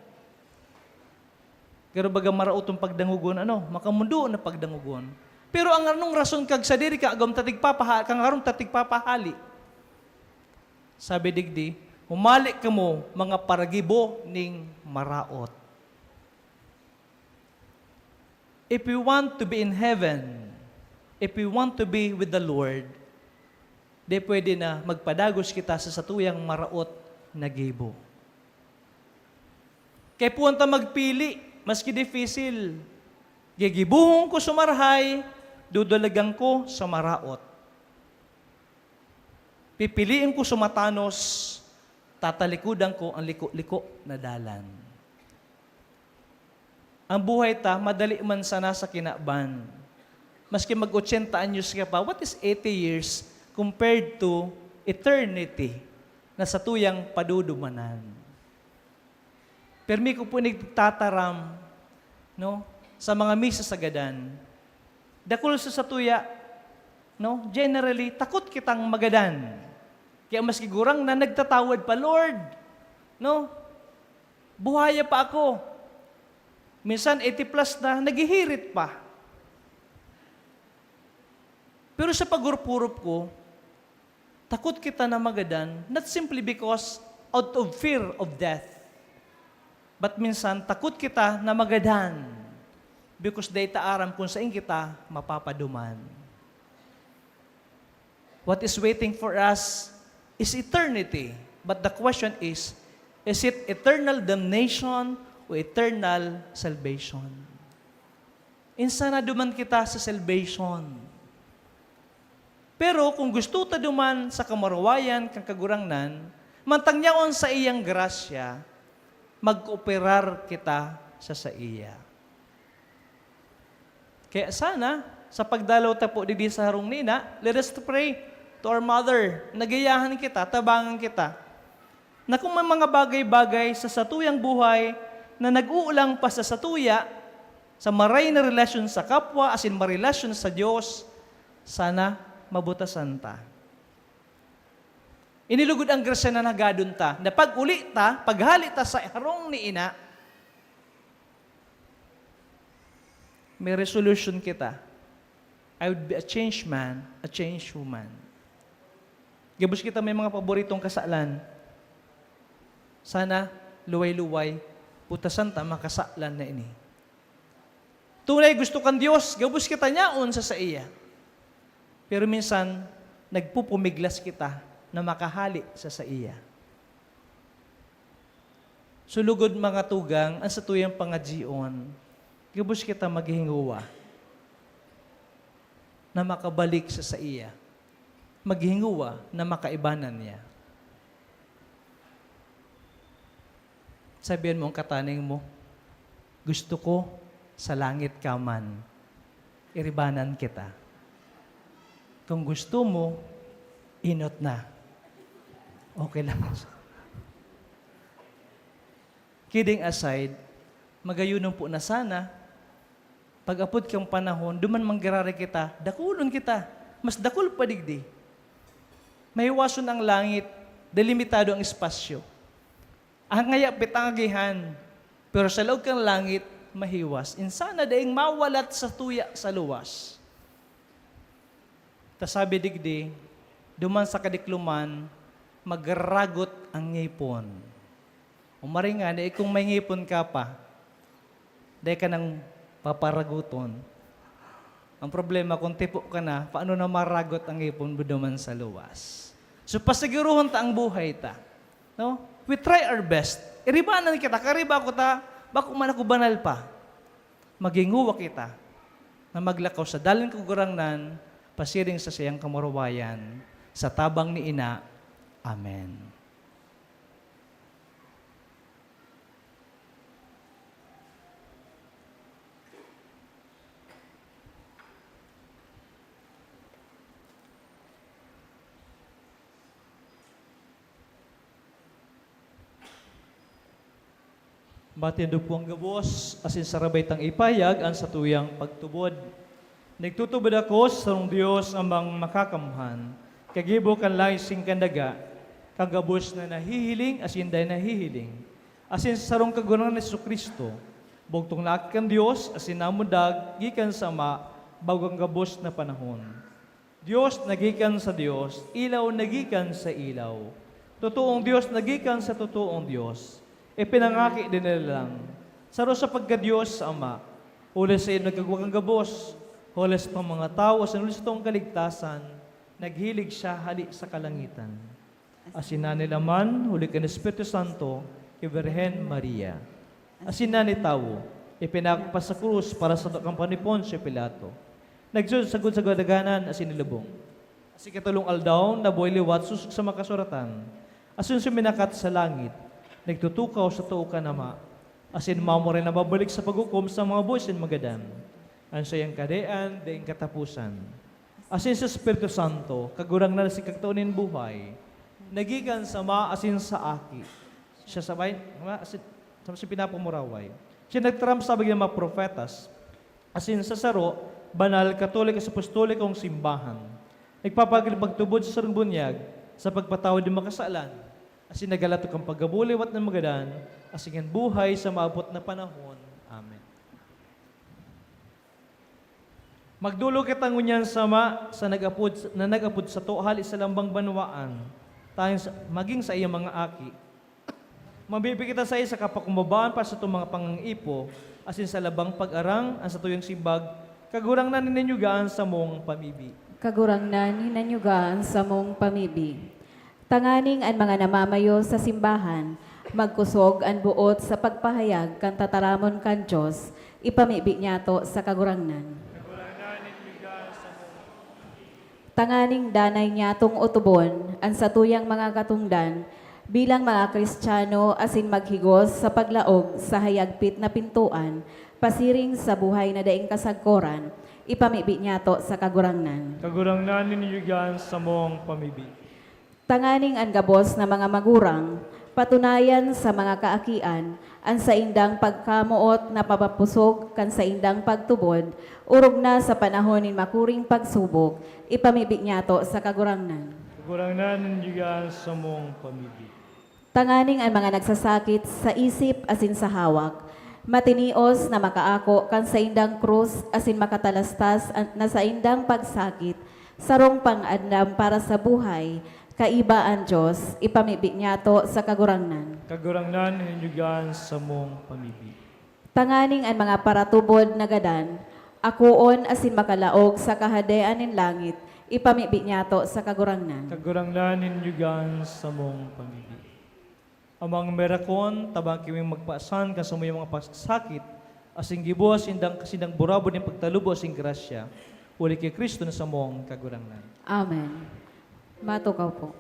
Garo baga maraot an pagdangogon, ano? Makamondo na pagdangogon. Pero ang anong rason kag sadiri ka agom ta tigpapaha-, kan harong ta tigpapahali? Sabi digdi, "Humali kamo, mga paragibo ning maraot." If we want to be in heaven, if we want to be with the Lord, di pwede na magpadagos kita sa satuyang maraot na gibo. Kaipuhan ta magpili, maski dipisil. Gigibohon ko sa marahay, dudalagan ko sa maraot. Pipiliin ko sa matanos, tatalikodan ko an liko-liko na dalan. Ang buhay ta, madali man sana sa kinaban. Maski mag-ochenta anyos ka pa, what is eighty years compared to eternity? na satuyang padudumanan. Pirmi ko po nagtataram, no, sa mga misa sa gadan. Dakul sa satuya, no, generally, takot kitang magadan. Kaya maski gurang na nagtatawad pa, "Lord, no, buhaya pa ako." Minsan eighty plus na, naghihirit pa. Pero sa pagurupurop ko, takot kita na magadan, not simply because out of fear of death, but minsan takot kita na magadan because dai ta aram kung sain kita mapapaduman. What is waiting for us is eternity. But the question is, is it eternal damnation o eternal salvation? Insan na duman kita sa salvation. Pero kung gusto ta duman sa kamurawayan kan Kagurangnan, mantang yaon sa iyang grasya, magkooperar kita sa saiya. Kaya sana, sa pagdalaw ta po digdi sa harong ni Ina, let us pray to our Mother. Nagayahan kita, tabangan kita. Na kung may mga bagay-bagay sa satuyang buhay na nag-uulang pa sa satuya, sa maray na relasyon sa kapwa, asin marelasyon sa Dios, sana mabutasan ta. Ini lugod ang grasya na nagadon ta, na pag-uli ta, paghali ta sa harong ni Ina, may resolution kita. I would be a changed man, a changed woman. Gabos kita may mga paboritong kasalan. Sana, luway-luway, putasan ta makasalan na ini. Tunay gusto kan Dios, gabos kita nyaon sa saiya. Pero minsan, nagpupumiglas kita na makahali sa saiya. Sulugod, mga tugang, ang satuyang pangadyion, gabos kita maghinguwa na makabalik sa saiya, maghinguwa na makaibanan niya. Sabihan mo ang kataning mo, "Gusto ko sa langit ka man, iribanan kita." Kung gusto mo, inot na. Okay lang. Kidding aside, magayon po na sana, pag-apod kang panahon, duman manggiraray kita, dakulon kita. Mas dakul pa digdi. Mahiwason ang langit, delimitado ang espasyo. Ang ngaya pitang agihan, pero sa laog kan langit, mahiwas. Insana daing mawalat sa tuya sa luwas. Ta sabi digdi, duman sa kadikloman, magragot ang ngipon. O maray ngani, eh, kung may ngipon ka pa, dai ka nang paparaguton. Ang problema, kung tipo ka na, paano na maragot ang ngipon mo duman sa luwas? So, pasiguruhon ta ang buhay ta. No? We try our best. Iribanan kita, kariba ko ta, bako man ako banal pa. Maghinguwa kita na maglakaw sa dalan kan Kagurangnan, pasiring sa saiyang kamurawayan, sa tabang ni Ina. Amen. Matindo po ang gabos, asin sarabay tang ipahayag an satuyang pagtubod. Nagtutubod ako sa sarong Dios, Amang Makakamhan, kagibo kan langit asin kan daga, kan gabos na nahihiling asin dai nahihiling, asin sa sarong Kagurangnan na Jesu-Cristo, bugtong na Aki kan Dios asin namundag gikan sa Ama bago an gabos na panahon. Dios na gikan sa Dios, ilaw na gikan sa ilaw. Totoong Dios na gikan sa totoong Dios. Ipinangaki din nila lang. Saro sa pagka-Dios sa Ama. Huli sa iyo nagkagwa kan gabos. Huli sa mga tawo, asin huli sa toong kaligtasan, naghilig siya hali sa kalangitan. Asin naninaman, huli kan Espiritu Santo, ki Birhen Maria. Asin nanitawo, ipinako pa sa krus para sa kan panipon si Pilato. Nagsusod sagkod sa kadaganan asin nilubong. Asin katulong aldaw, nabuhay liwat sosog sa mga kasuratan. Asin suminakat sa langit, nagtutukaw sa too kan Ama. Asin mamuray na babalik sa paghukom sa mga buhay asin magadan. An saiyang kahadean, daing kataposan. Asin sa Espiritu Santo, Kagurangnan asin Kagtao nin buhay, Nagikan sa Ama asin sa Aki. Siya sabay, asin, sa, sa pinapamuraway. Siya nagtaram sa mga propetas, asin sa saro, banal, katoliko, asin apostolikong simbahan. Nagpapagaling pagtubod sa sarong bunyag, sa pagpatawad ng makasalan, asin nagalatok ang pagkabuliwat ng magadan, asin ang buhay sa maabot na panahon. Amen. Magdolok kita ngunyan, Ama, sa nag-apod, na nag-apod sato hali sa lambang banwaan, tangis magin sa iyang mga aki. Mabibi kita sa isa kapakumbabaan para sa itong mga pangangaipo, asin sa labang pag-arang, ang satuyang simbag, Kagurangnan, hinanyuga an samong pamibi. Kagurangnan, hinanyuga an samong pamibi. Tanganing an mga namamayo sa simbahan, magkosog an boot sa pagpahayag kan tataramon kan Dios, ipamibi niyato sa Kagurangnan. Tanganing danay niyatong otobon an satuyang mga katongdan bilang mga Kristiyano asin maghigos sa paglaog sa hayagpit na pintoan pasiring sa buhay na daing kasagkoran, ipamibi niyato sa Kagurangnan. Kagurangnan, hinanyuga an samong pamibi. Tanganing an gabos na mga magurang patunayan sa mga kaakian an saindang pagkamoot na papapusog kan saindang pagtubod, orog na sa panahon nin makuring pagsubok, ipamibi niyato sa Kagurangnan. Kagurangnan, hinanyuga an samong pamibi. Tanganing an mga nagsasakit sa isip asin sa hawak, matinios na makaako kan saindang krus asin makatalastas an, na saindang pagsakit, sarong pang-andam para sa buhay, kaiba an Dios, ipamibi niyato sa Kagurangnan. Kagurangnan, hinanyuga an samong pamibi. Tanganing an mga paratubod na gadan, akoon asin makalaog sa Kahadean nin langit, ipamibi niyato sa Kagurangnan. Kagurangnan, hinanyuga an samong pamibi. Amang merakon, tabang ki magpasan kan samuyang mga pagsakit, asin gibohon sindang, sindang burabod nin pagtalubo asin grasya, huli ki Cristo na samong Kagurangnan. Amen. Matukaw po.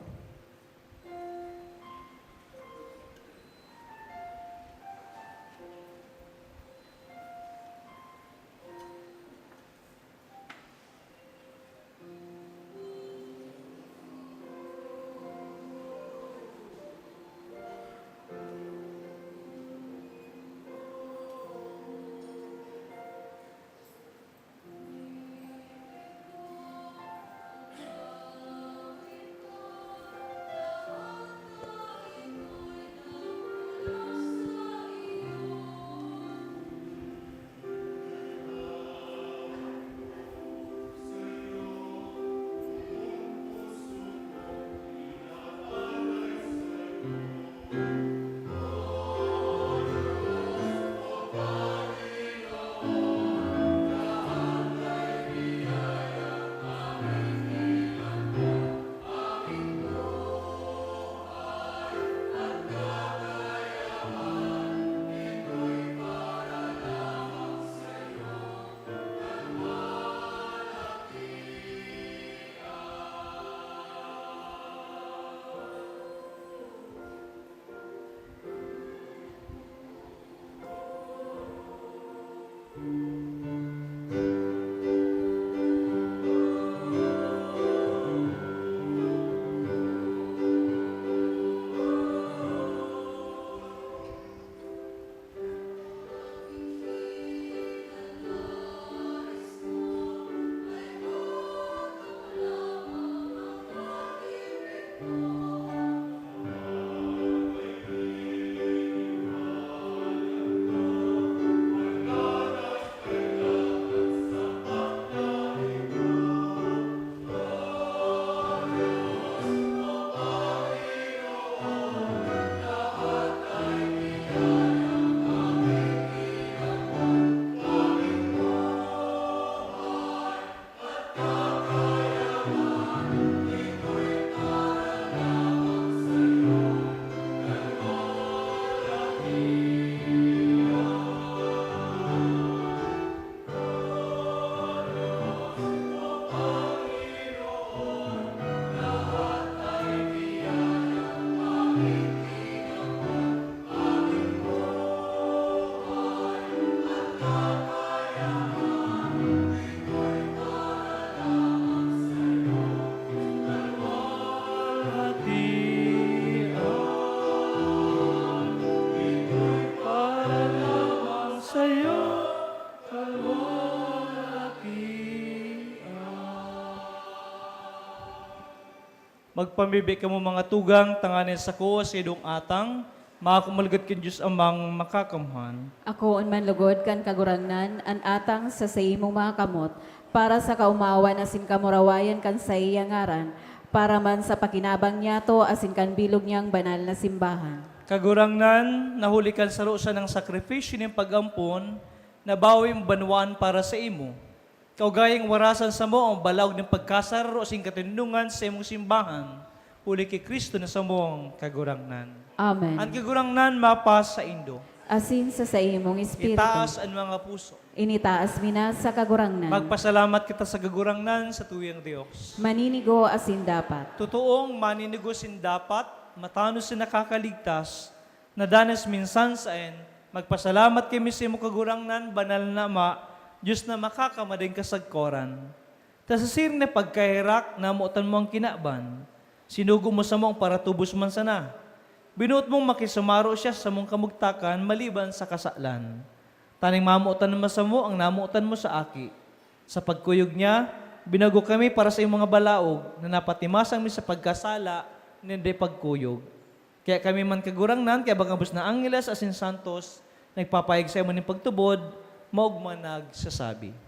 Sa'yo, kalwal apian. Magpamibi kamo, mga tugang, tanganing sako sa idong atang, makumulgad kan Dios Amang Makakamhan. Akoon man lugod kan Kagurangnan an atang sa saimong mga kamot, para sa kaomawan asin kamurawayan kan saiyang ngaran, para man sa pakinabang niyato asin kan bilog niyang banal na simbahan. Kagurangnan, nahuli kan saro sanang sakripisyo nin pag-ampon, nabawi mo banwaan para saimo. Kaugayang warasan samo an balaog nin pagkasararo asin katinonongan sa imong simbahan, huli ki Cristo na samong Kagurangnan. Amen. An Kagurangnan mapasaindo. Asin sa saimong espiritu. Itaas an mga puso. Initaas mi na sa Kagurangnan. Magpasalamat kita sa Kagurangnan, sa tuyang Dios. Maninigo asin dapat. Totoong maninigo asin dapat, matanos asin nakakaligtas, na danas minsan saen, magpasalamat kami sa imo, Kagurangnan, banal na Ama, Dios na makakamading kasagkoran. Ta sa siring na pagkaherak, namotan mo an kinaban. Sinugo mo samo an paratubos man sana. Binoot mong makisumaro siya sa samong kamugtakan maliban sa kasalan. Tanganing mamotan mo samo an namotan mo sa Aki. Sa pagkuyog niya, binago kami para sa iyong mga balaog na napatimasang mi sa pagkasala nin dai pagkuyog. Kaya kami man, Kagurangnan, kaiba gabos na angheles asin santos, nagpapahayag saimo nin pagtubod, maogma nagsasabi.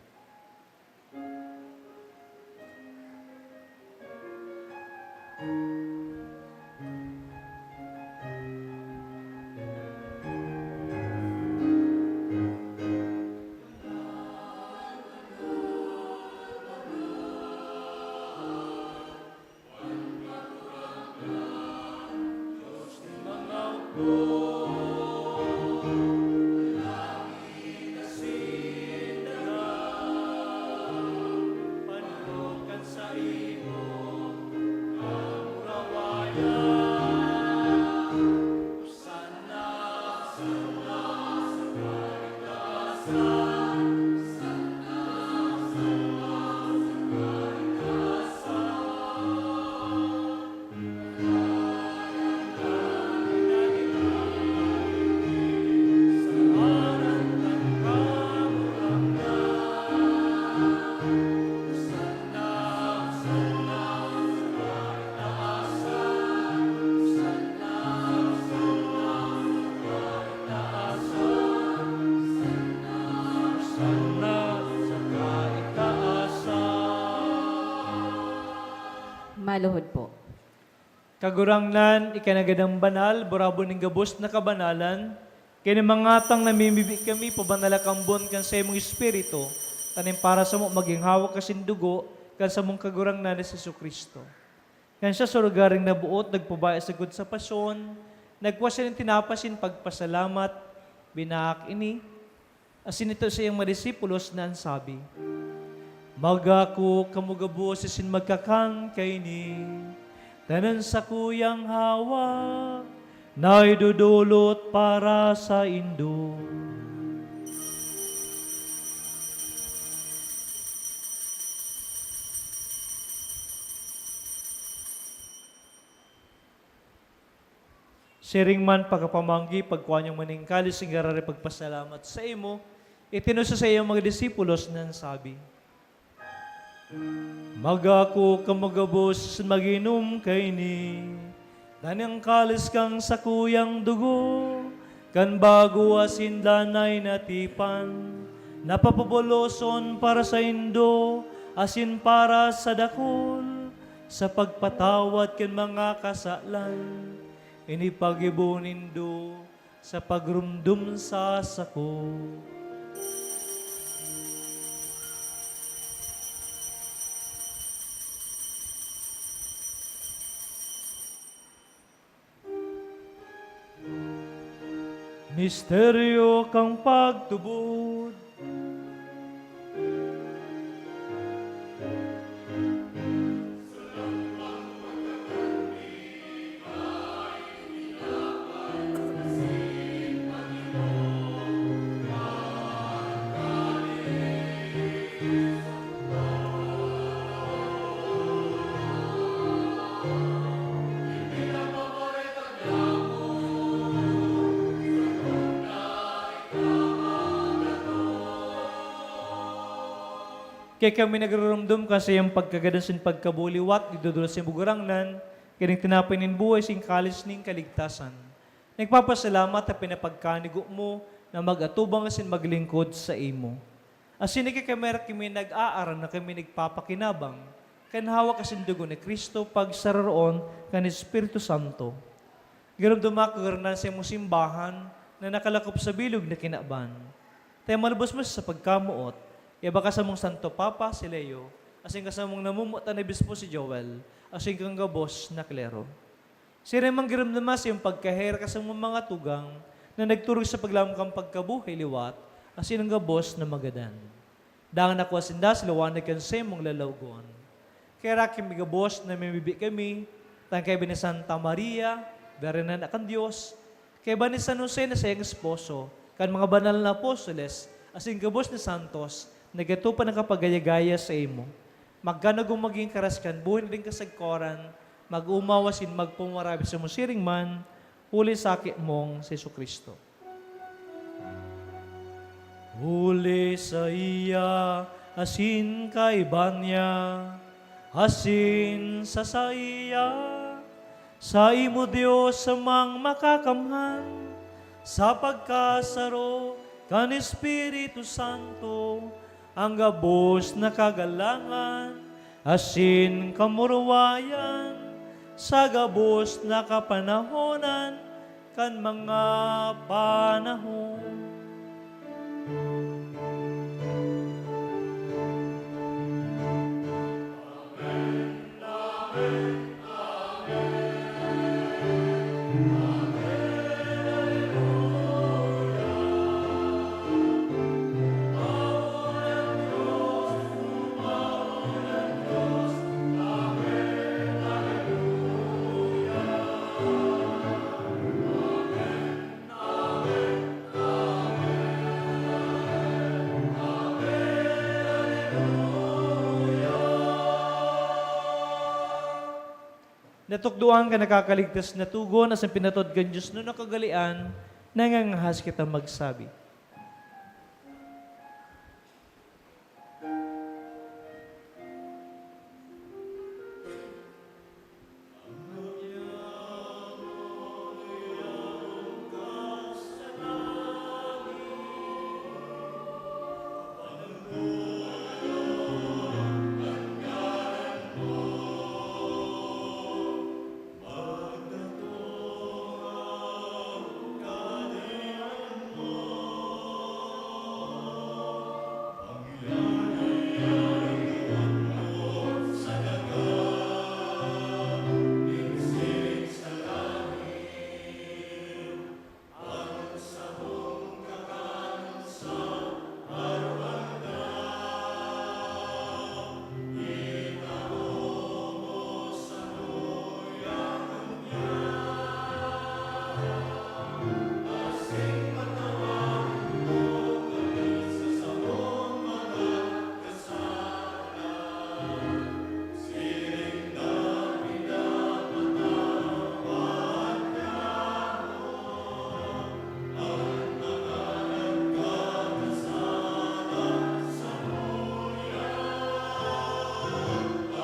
Maluhod po. Kagurangnan, ika na gad an banal, burabon nin gabos na kabanalan, kaya nin mga atang namimibi kami, pabanal na kambon kan saimong Espiritu, tanganing para samo magin hawak asin dugo kan samong Kagurangnan na si Jesu-Cristo. Kan siya sa lugaring naboot, nagpabaya sagkod sa pasyon, nagkua siya nin tinapay asin pagpasalamat, binaak ini, asin itao saiyang mga disipulos na an sabi, "Magako kamo gabos asin magkakan kaini, ta an sakuyang hawak naidodolot para saindo." Siring man, pagkapamanggi, pagkua niya man nin kalis nin giraray pagpasalamat saimo, itinoos sa saiyang mga disipulos na an sabi, "Magako kamo gabos asin mag-inom kaini, ta an kalis kan sakuyang dugo kan bago asin danay na tipan, na papabuloson para saindo asin para sa dakul, sa pagpatawad kan mga kasalan. Ini paggibo nindo sa pagromdom sa sako." Misteryo kan pagtubod. Kaya kami nagrurumdom kan saiyang pagkagadan sin pagkabuliwat, igdodol sa Kagurangnan, kaning tinapay nin buhay sin kalis nin kaligtasan. Nagpapasalamat ta pinapagkanigo mo na mag-atubang asin maglingkod saimo. Asin ika kami ra kami nag-aaram na kami nagpapakinabang kan hawak asin dugo ni Cristo pagsaroroon kan Espiritu Santo. Giromdoma ka, Kagurangnan, sa imong simbahan na nakalakop sa bilog na kinaban. Ta malubos mo sa pagkamoot, iaba ka samong Santo Papa, si Leo, asin ka samong namomotan na obispo, si Joel, asin kan gabos na klero. Siring man giromdoma sa iyong pagkaherak sa mga tugang na nagturog sa paglaom kan pagkabuhay liwat, asin an gabos na magadan. Dangan nakua sinda sa liwanag kan saimong lalawogon. Kaya rakim mi gabos na mimibi kami, tangkay ni Santa Maria, Birhen na kan Dios, kaiba ni San Jose na saiyang esposo, kan mga banal na apostoles, asin gabos na santos, nagatupan na kapagayagaya sa imo. Magkanagong magin karas kan buhay na nin kasagkoran, mag-omaw asin magpamarabi sa musiring man, huli sa aki mong si Jesu-Cristo. Huli saiya, asin kaiba niya, asin sa saiya, saimo, Dios, Amang Makakamhan, sa pagkasaro kan Espiritu Santo, an gabos na kagalangan asin kamurawayan sa gabos na kapanahonan kan mga panahon. Natukdoan kan nakakaligtas na togon asin pinatod kan Dios na nakagalean, nangangahas kita magsabi.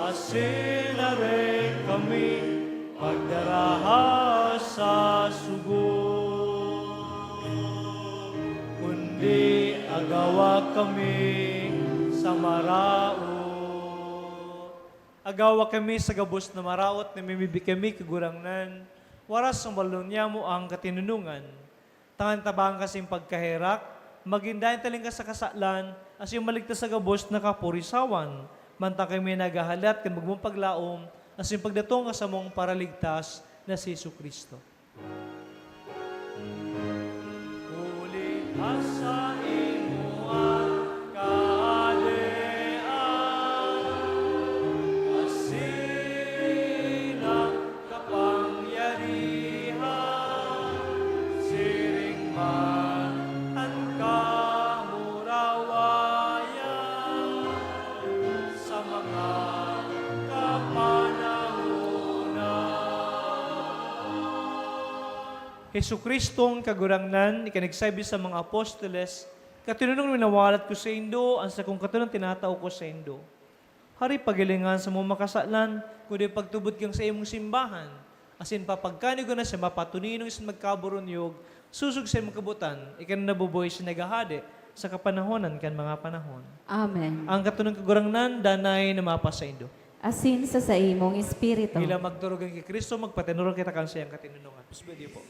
Asin areng kami pagdaraha sa sugo, kundi agawa kami sa maraot. Agawa kami sa gabos na maraot na mimibi kami, Kagurangnan, waras na balon niamo ang katinonongan. Tangan tabangan ka sin pagkaherak, magin daing taling ka sa kasalan, asin maligtas sa gabos na kapurisawan, mantang kami naghahalat kan magmong paglaom, asin pagdatong kan samong Paraligtas na si Jesu-Cristo. Huli ta saimo an Kahadean, asin an kapangyarihan, siring man an kamurawayan sa mga kapanahonan. Jesu-Cristong Kagurangnan, ikinagsabi sa mga apostoles, Katoninong minawalat ko saindo, an sakong katoninong tinatao ko saindo. Hari, paghilinga an samong mga kasalan, kundi pagtubod kan saimong simbahan, asin papagkanigo na siya mapatoninong asin magkaburunyog, sosog sa imong kabotan, ika na nabubuhay asin naghahade sa kapanahonan kan mga panahon. Amen. An katoninong Kagurangnan, danay na mapasaindo. Asin sa saimong espiritu. Bilang magturugan ki Cristo, magpatinuron kita kan saiyang katinonongan. Pusbedi po.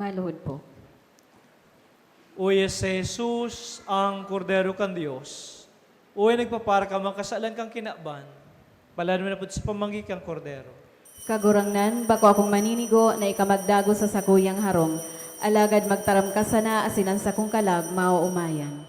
Maluhod po. Uya si Jesus, ang Kordero kan Dios. Uya nagpapara kan mga kasalan kan kinaban. Palalo na pud sa pamanggi kan Kordero. Kagurangnan, bako akong maninigo na ika magdagos sa sakuyang harong, alagad magtaram ka sana asin an sakong kalag maoomayan.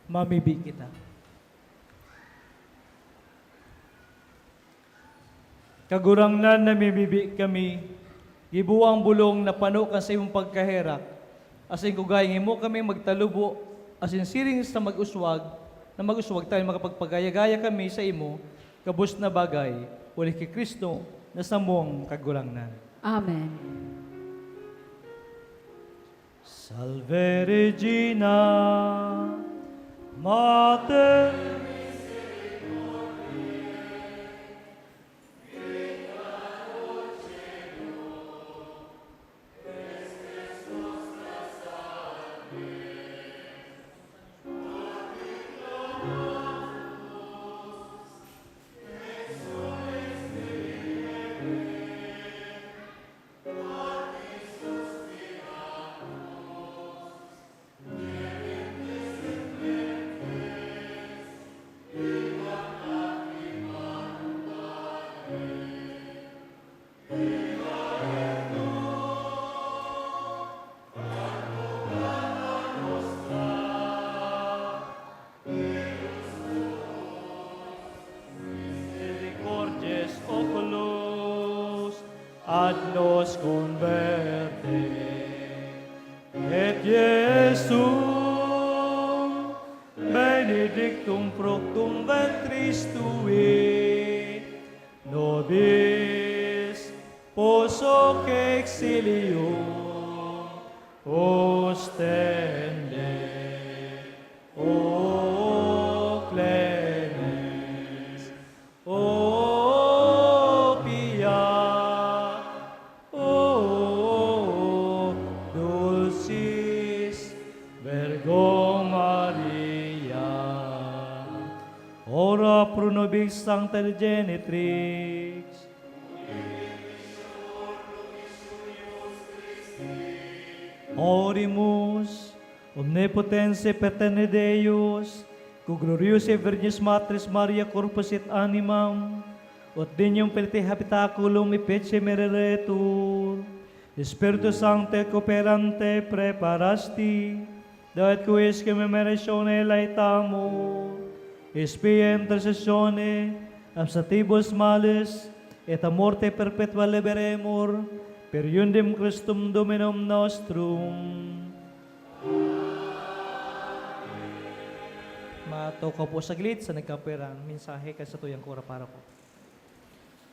Mamibi kita. Kagurangnan, namimibi kami, giboa ang bolong na pano kan saimong pagkaherak, asin kugay himo kami magtalubo asin siring sa mag-uswag, na mag-uswag tanganing makapagpagaya-gaya kami sa imo, gabos na bagay, huli ki Cristo na samong Kagurangnan. Amen. Salve Regina, Mater Misericordias oculos ad nos converte, et Iesum benedictum fructum ventris tui, nobis poso que exilium ostende. O clemens, o pia, o dulcis Virgo Maria, ora pro nobis Sancta Genitrix. Oremus. Omnipotens et perenne Deus, quo gloriosae Virginis Matris Maria corpus et animam, ut nihil in habitaculum effici mereretur, Spiritu Sancte cooperante preparasti, deo et quis commemorationem laetamus, spia intercessione absatibus males, et a morte perpetua liberemur, per eundem Christum Dominum nostrum. Matukaw po saglit sa nagkapirang mensahe kan satuyang kura paroko.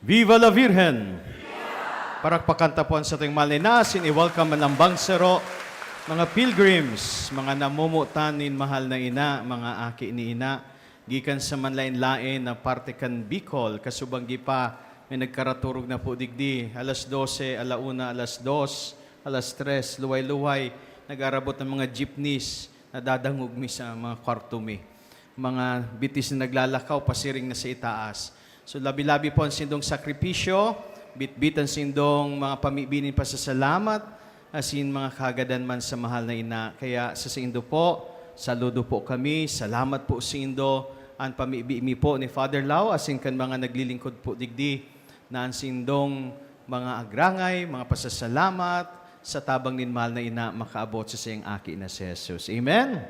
Viva la Virgen! Parakpakan ta po an satuyang mahal na ina, asin i-welcome an lambang saro, mga pilgrims, mga namomotan nin mahal na ina, mga aki ni ina, gikan sa manlaen-laen na parte kan Bicol, kasubanggi pa, may nagkaraturog na po digdi, alas dose, ala una, alas dos, alas tres, luway-luway, nag-aarabot an mga jeepneys, nadadangog mi sa mga kwarto mi. Mga bitis na naglalakaw, pasiring na sa itaas. So, labi-labi po an sindong sakripisyo, bitbit an sindong mga pamibi nin pasasalamat, asin mga kagadan man sa mahal na ina. Kaya sa saindo po, saludo po kami. Salamat po saindo. An pamibi mi po ni Father Lau, asin kan mga naglilingkod po digdi, na an sindong mga agrangay, mga pasasalamat sa tabang nin mahal na ina makaabot sa saiyang aki na si Jesus. Amen?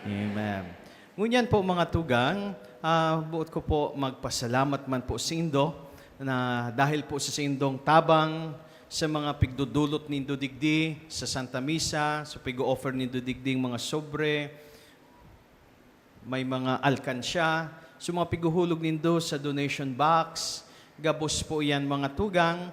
Amen. Ngunyan po, mga tugang, ah, boot ko po magpasalamat man po saindo na dahil po sa saindong tabang, sa mga pigdodolot nindo digdi sa Santa Misa, sa pig-o-offer nindo digding mga sobre, may mga alkansya, so mga pighuhulog nindo sa donation box, gabos po iyan, mga tugang,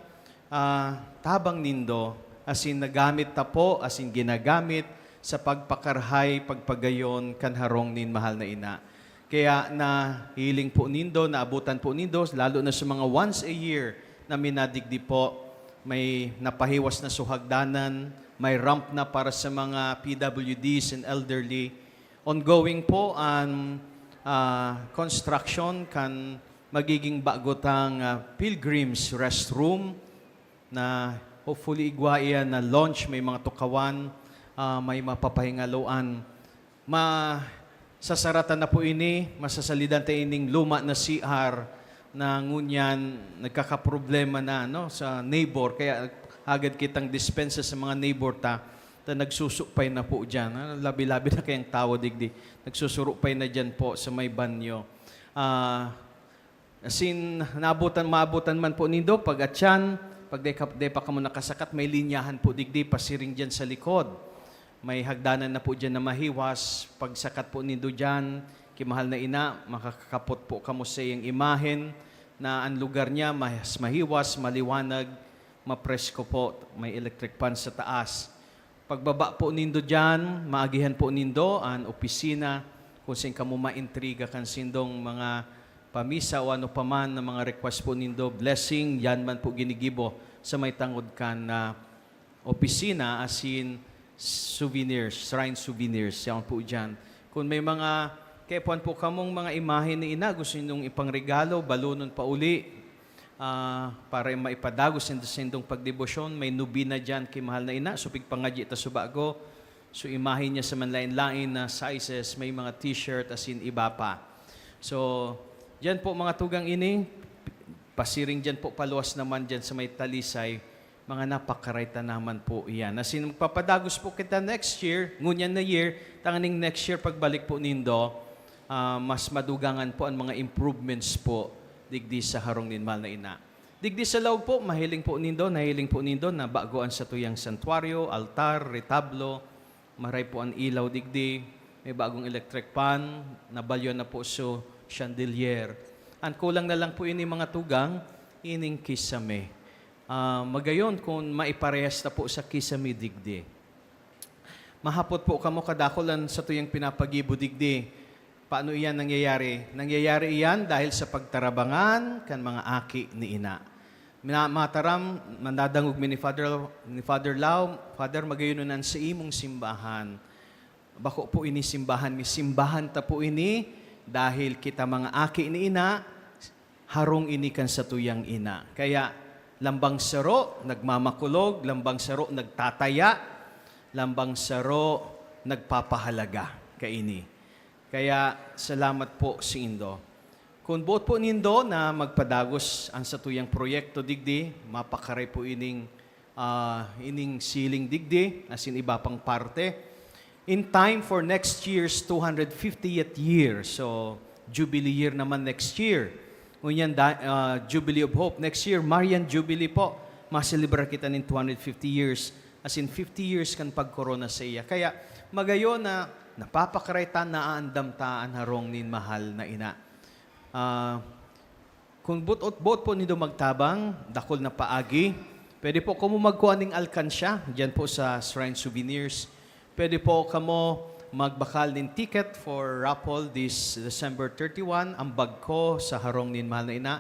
ah, tabang nindo, asin nagamit ta po, asin ginagamit sa pagpakarahay, pagpagayon kan harong nin mahal na ina. Kaya nahiling po nindo, naabutan po nindo, lalo na sa mga once a year na minadigdi po, may napahiwas na suhagdanan, may ramp na para sa mga P W Ds and elderly. Ongoing po an, ah, construction kan magiging bago tang, ah, pilgrims restroom na hopefully igwa iyan na launch, may mga tukawan, ah, may mapapahingaloan. Masasaratan na po ini, masasalidan ta ining luma na C R na ngunyan nagkakaproblema na, no, sa neighbor. Kaya hagad kitang dispensa sa mga neighbor ta. nagsusupay na po diyan, ah, labi-labi na kayang tawo digdi, nagsusurupay na diyan po sa may banyo. Ah, asin naabutan, maabutan man po nindo, pag-atyan, pag dai ka, dai pa kamo nakasakat, may linyahan po digdi, pasiring diyan sa likod. May hagdanan na po diyan na mahiwas. Pagsakat po nindo diyan, ki Mahal na Ina, makakakapot po kamo sa iyang imahen na an lugar niya mas mahiwas, maliwanag, mapresko po, may electric fan sa taas. Pagbaba po nindo diyan, maagihan po nindo an opisina kung saen kamo maintriga kan sindong mga pamisa o ano pa man na mga request po nindo, blessing, yan man po ginigibo sa may tangod kan, ah, opisina, asin souvenirs, shrine souvenirs, yan po diyan. Kung may mga kaipuhan po kamong mga imahe ni Ina, gusto nindong ipangregalo, balonon pauli, ah, para maipadagos nindo sa sindong pagdebosyon, may nobena diyan ki Mahal na Ina, so pigpangadyi ta subago. So, imahe niya sa manlaen-laen na sizes, may mga t-shirt, asin iba pa. So, diyan po, mga tugang ini, pasiring diyan po, paluwas naman diyan sa may Talisay, mga napakaray ta naman po iyan. Asin magpapadagos po kita next year, ngunyan na year, tanganing next year pagbalik po nindo, ah, mas madugangan po an mga improvements po digdi sa harong nin Mahal na Ina. Digdi sa laog po, mahiling po nindo, nahiling po nindo na bago an satuyang santuaryo, altar, retablo, maray po an ilaw digdi, may bagong electric fan, nabalyo na po so chandelier. An kulang na lang po ini, mga tugang, ining kisame. Ah, magayon kun maiparehas ta po sa kisame digdi. Mahapot po kamo, kadakul an satuyang pinapagibo digdi. Paano iyan nangyayari? Nangyayari iyan dahil sa pagtarabangan kan mga aki ni Ina. Mina-, mataram, mandadangog mi ni Father, ni Father Lau, "Father, magayon an saimong simbahan." Bako po ini simbahan mi. Simbahan ta po ini dahil kita mga aki ni Ina, harong ini kan satuyang ina. Kaya lambang saro, nagmamakulog, lambang saro, nagtataya, lambang saro, nagpapahalaga kaini. Kaya salamat po saindo. Kun boot po nindo na magpadagos an satuyang proyekto digdi, mapakaray po ining, ah, ining siling digdi, asin iba pang parte. In time for next year's two hundred fiftieth year. So, Jubilee year naman next year. Ngunyan, da-, ah, Jubilee of Hope. Next year, Marian Jubilee po. Maselebrar kita nin two hundred fifty years. Asin fifty years kan pagkorona saiya. Kaya, magayon na napapakaray ta, naaandam ta an harong nin mahal na ina. Ah, kun boot, boot po nindo magtabang, dakul na paagi, pwede po kamo magkua nin alkansya diyan po sa Shrine Souvenirs. Pwede po kamo magbakal nin ticket for raffle this December thirty-one. Ang bag ko sa harong nin mahal na ina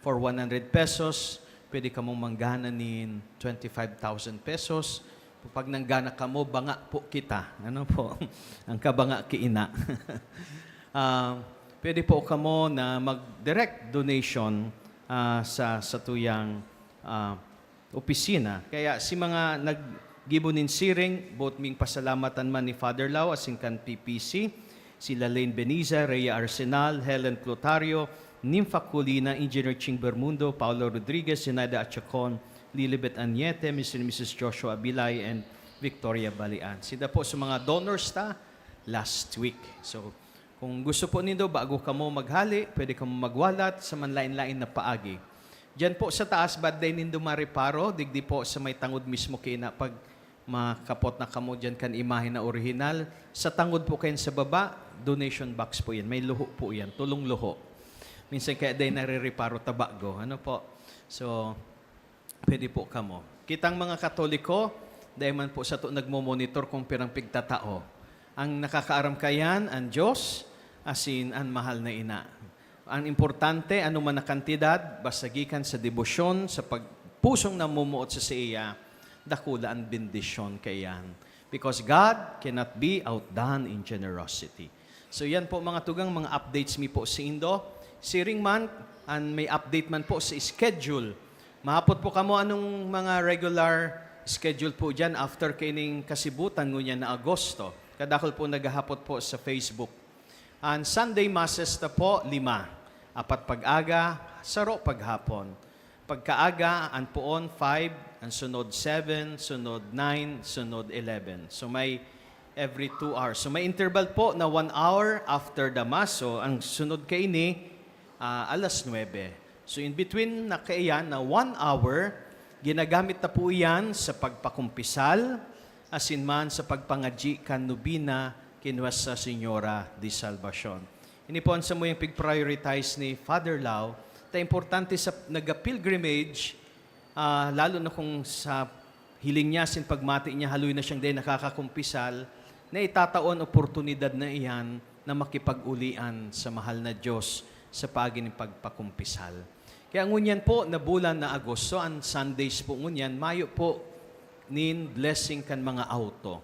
for one hundred pesos. Pwede kamong manggana nin twenty-five thousand pesos. Pag nanggana kamo, banga po kita. Ano po? Ang kabanga ki ina. Ah, pwede po kamo na mag-direct donation, ah, sa satuyang, ah, opisina. Kaya si mga naggibo nin siring, boot ming pasalamatan man ni Father Lau asin kan P P C, sila Lane Beniza, Rhea Arsenal, Helen Clotario, Nympha Colina, Engineer Ching Bermundo, Paolo Rodriguez, Zenaida Achacon, Lilibet Añete, Mister and Missus Joshua Abilay, and Victoria Balian. Sinda po sa mga donors ta last week. So, kung gusto po nindo, bago kamo maghali, pwede kamo magwalat sa manlain-lain na paagi. Diyan po sa taas, bad day nindo mareparo, digdi po sa may tangod mismo ki ina pag makapot na kamo diyan kan imahe na orihinal. Sa tangod po kayan sa baba, donation box po yan. May luho po yan, tulong luho. Minsan kaya day narereparo ta bago. Ano po? So, pwede po kamo. Kitang mga Katoliko, dai man po sato nagmo-monitor kung pirang pigtatao. Ang nakakaaram kayan, an Diyos, asin an mahal na ina. Ang importante, ano man na kantidad, basta gikan sa debosyon, sa pag-, pusong namumuot sa saiya, dakula an bendisyon kaiyan. Because God cannot be outdone in generosity. So, yan po, mga tugang, mga updates mi po saindo. Siring man, an may update man po sa schedule. Mahapot po kamo anong mga regular schedule po diyan after kaining kasibutan ngunyan na Agosto. Kadakul po naghahapot po sa Facebook. An Sunday Masses ta po, lima. Apat pag-aga, saro paghapon. Pagkaaga, an poon, five, an sunod, seven, sunod, nine, sunod, eleven. So, may every two hours. So, may interval po na one hour after the Mass. So, ang sunod kaini, ah, alas nuebe. So, in between na kaiyan na one hour, ginagamit na po iyan sa pagpakumpisal, asin man sa pagpangadyi kan nobena ki Nuestra Señora de Salvacion. Ini po an samuyang pig-prioritize ni Father Lau, ta importante sa nagga-pilgrimage, ah, lalo na kung sa hiling niya, sin pagmati niya, haloy na siyang dai nakakakumpisal, na itatao an oportunidad na iyan na makipag-ulian sa mahal na Diyos sa paagi nin pagpakumpisal. Kaya ngunyan po na bulan na Agosto, an Sundays po ngunyan, mayo po nin blessing kan mga auto.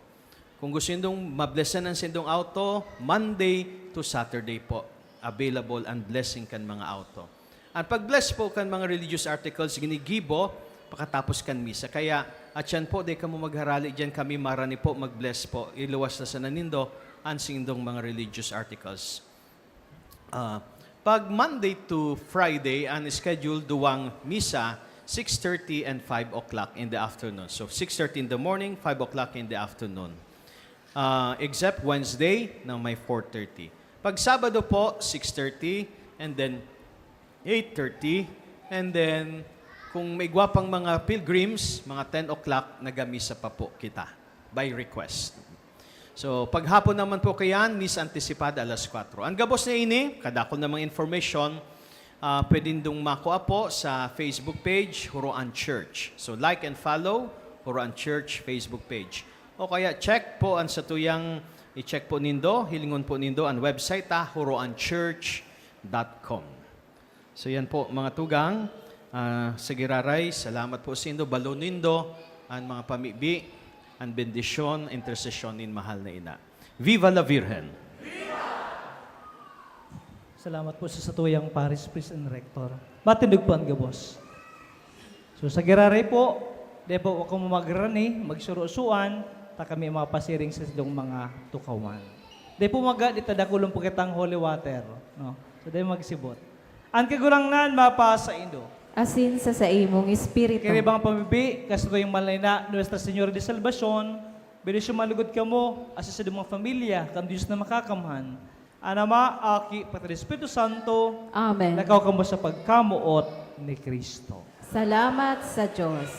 Kung gusto nindong mablessan an sindong auto, Monday to Saturday po, available an blessing kan mga auto. An pag-bless po kan mga religious articles, ginigibo pakatapos kan misa. Kaya, atyan po, dai kamo magharali diyan, kami marani po, mag-bless po. Iluwas na sana nindo an sindong mga religious articles. Ah, pag Monday to Friday, an schedule, duwang misa, six thirty and five o'clock in the afternoon. So, six thirty in the morning, five o'clock in the afternoon. Ah, except Wednesday, na may four thirty. Pag Sabado po, six thirty, and then eight thirty, and then, kung may igwa pang mga pilgrims, mga ten o'clock, nagamisa pa po kita, by request. So, paghapon naman po kayan, misa anticipada alas kwatro. Ang gabos na ini, kadakul na mga information, ah, pwede nindong makua po sa Facebook page, Huroan Church. So, like and follow Huroan Church Facebook page. O kaya check po an satuyang, i-check po nindo, hilingon po nindo an website ta, huroanchurch dot com. So, yan po, mga tugang. Ah, sa giraray, salamat po saindo. Balon nindo an mga pamibi, an bendisyon, intersesyon nin mahal na ina. Viva la Virgen! Salamat po sa satuyang Parish Priest and Rector. Matindog po an gabos. So, sa giraray po, dai po ako magrani, magsurosuan, ta kami mapasiring sa sidong mga tukawan. Dai po maga, di ta dakulon po kitang holy water, no? So, dai magsibot. An Kagurangnan mapasaindo. Asin sa saimong espiritu. Kaya bang pamibi, kasto yung malay na, Nuestra Señora de Salvacion, bendisyon malugod kamo, asin sa mga pamilya, kan Diyos na makakamhan. An Ama, Aki, pati Espiritu Santo, Amen. Lakaw kamo sa pagkamoot ni Cristo. Salamat sa Diyos.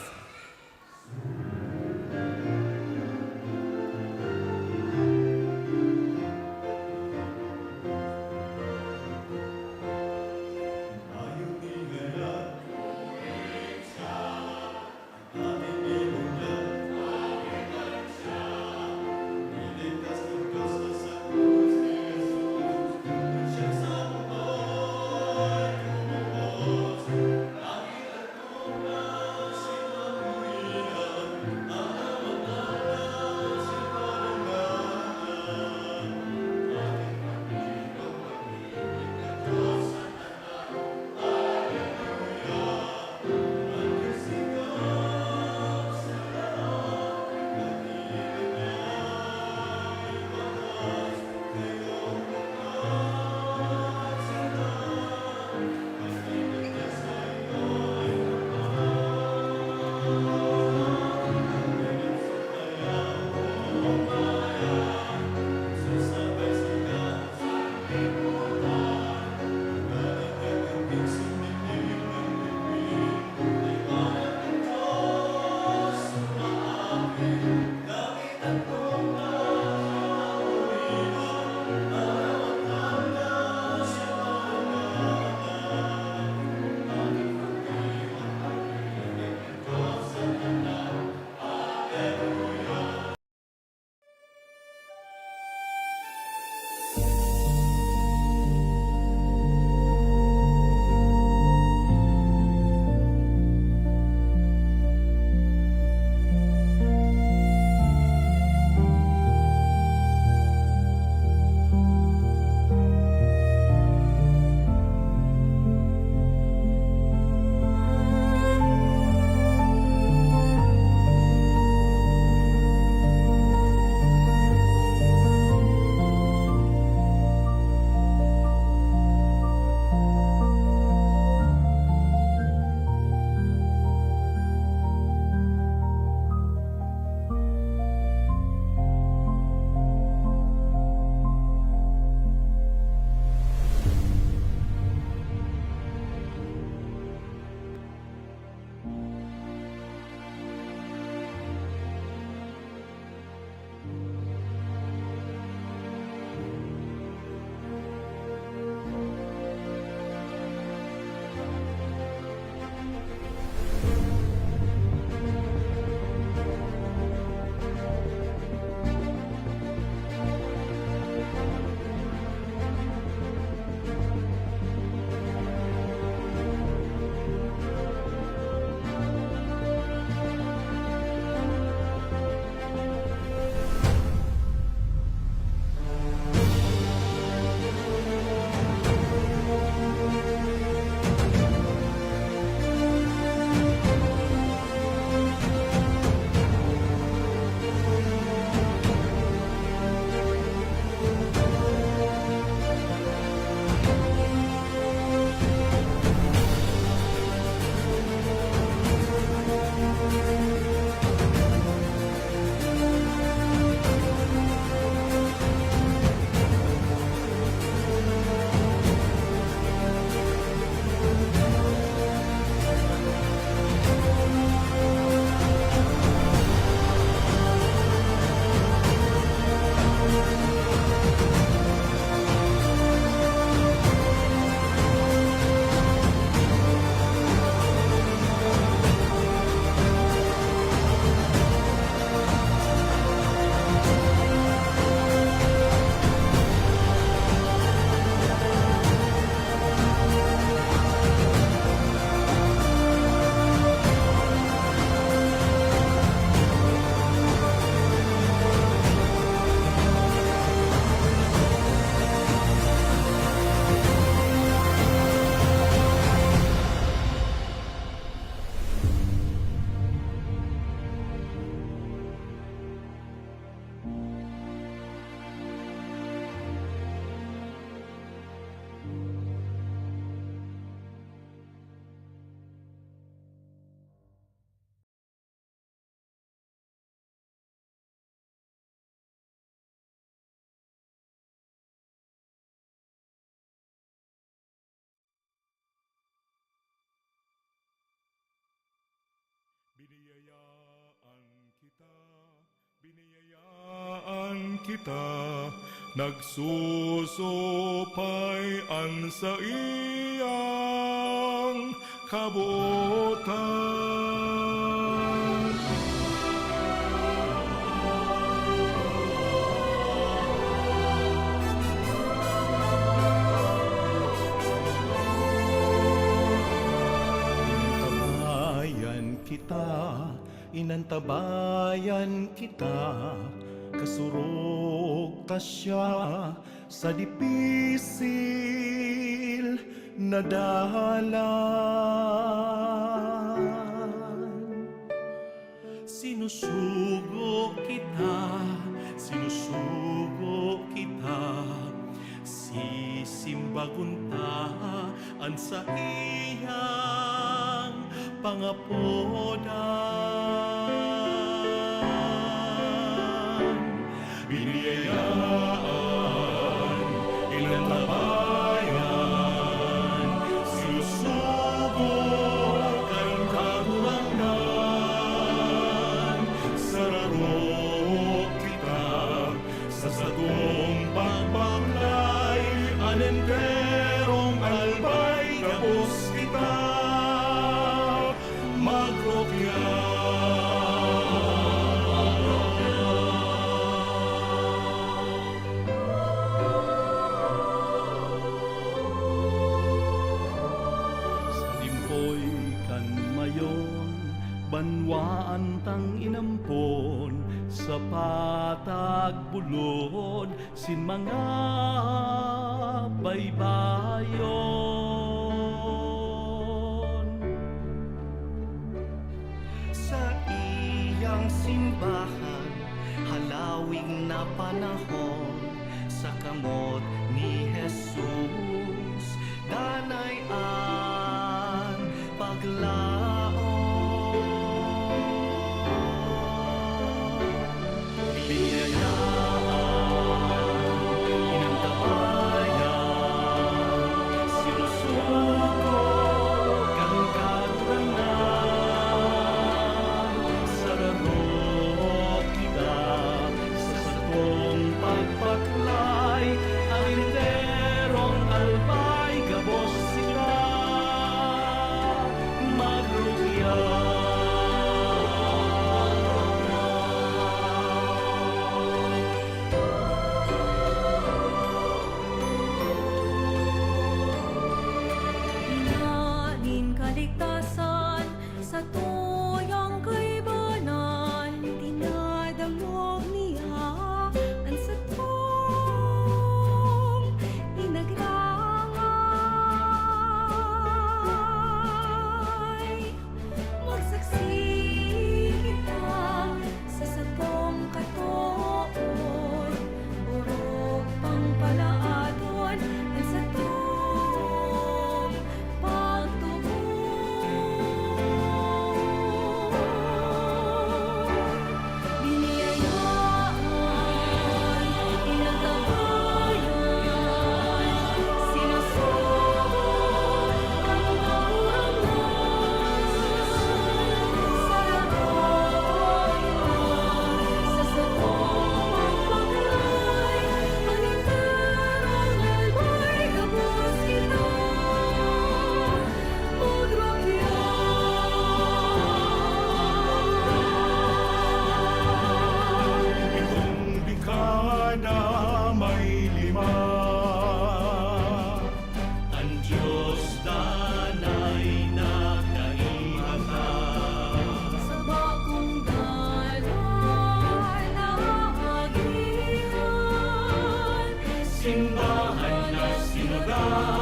Biniyayaan kita, nagsusupay an saiyang kabotan. Inantabayan kita, inantabayan kita, kasurog ta siya sa dipisil na dalan. Sinusugo kita, sinusugo kita, sisimbagon ta an saiyang pangapodan. Biniyayaan, inantabayan, sinusugo kan Kagurangnan. Sararo kita sa satong pagbaklay, an enterong albay gabos kita magrukya. Sa limpoy kan mayon, banwaan tang inampon, sa patag bulod sin mga baybayon. Saiyang simbahan, halawig na panahon, sa kamot ni Jesus, danay an paglaom. Biniyayaan, inantabayan, sinusugo kan Kagurangnan. Sararo kita sa satong pagbaklay, an enterong albay gabos kita magrukya. Ina nin kaligtasan, satuyang kaibanan, dinadangog niya an satong pinagrangay. Magsaksi kita sa satong katood, orog pang palaadon an satong pagtubod. Biniyayaan, inantabayan, sinusugo kan Kagurangnan. Sararo kita sa satong pagbaklay, an enterong albay gabos kita magrukya. Itong dekada may lima, an Dios danay nagkaiba ta. Sa bagong dalan na agihan, simbahan na sinodal,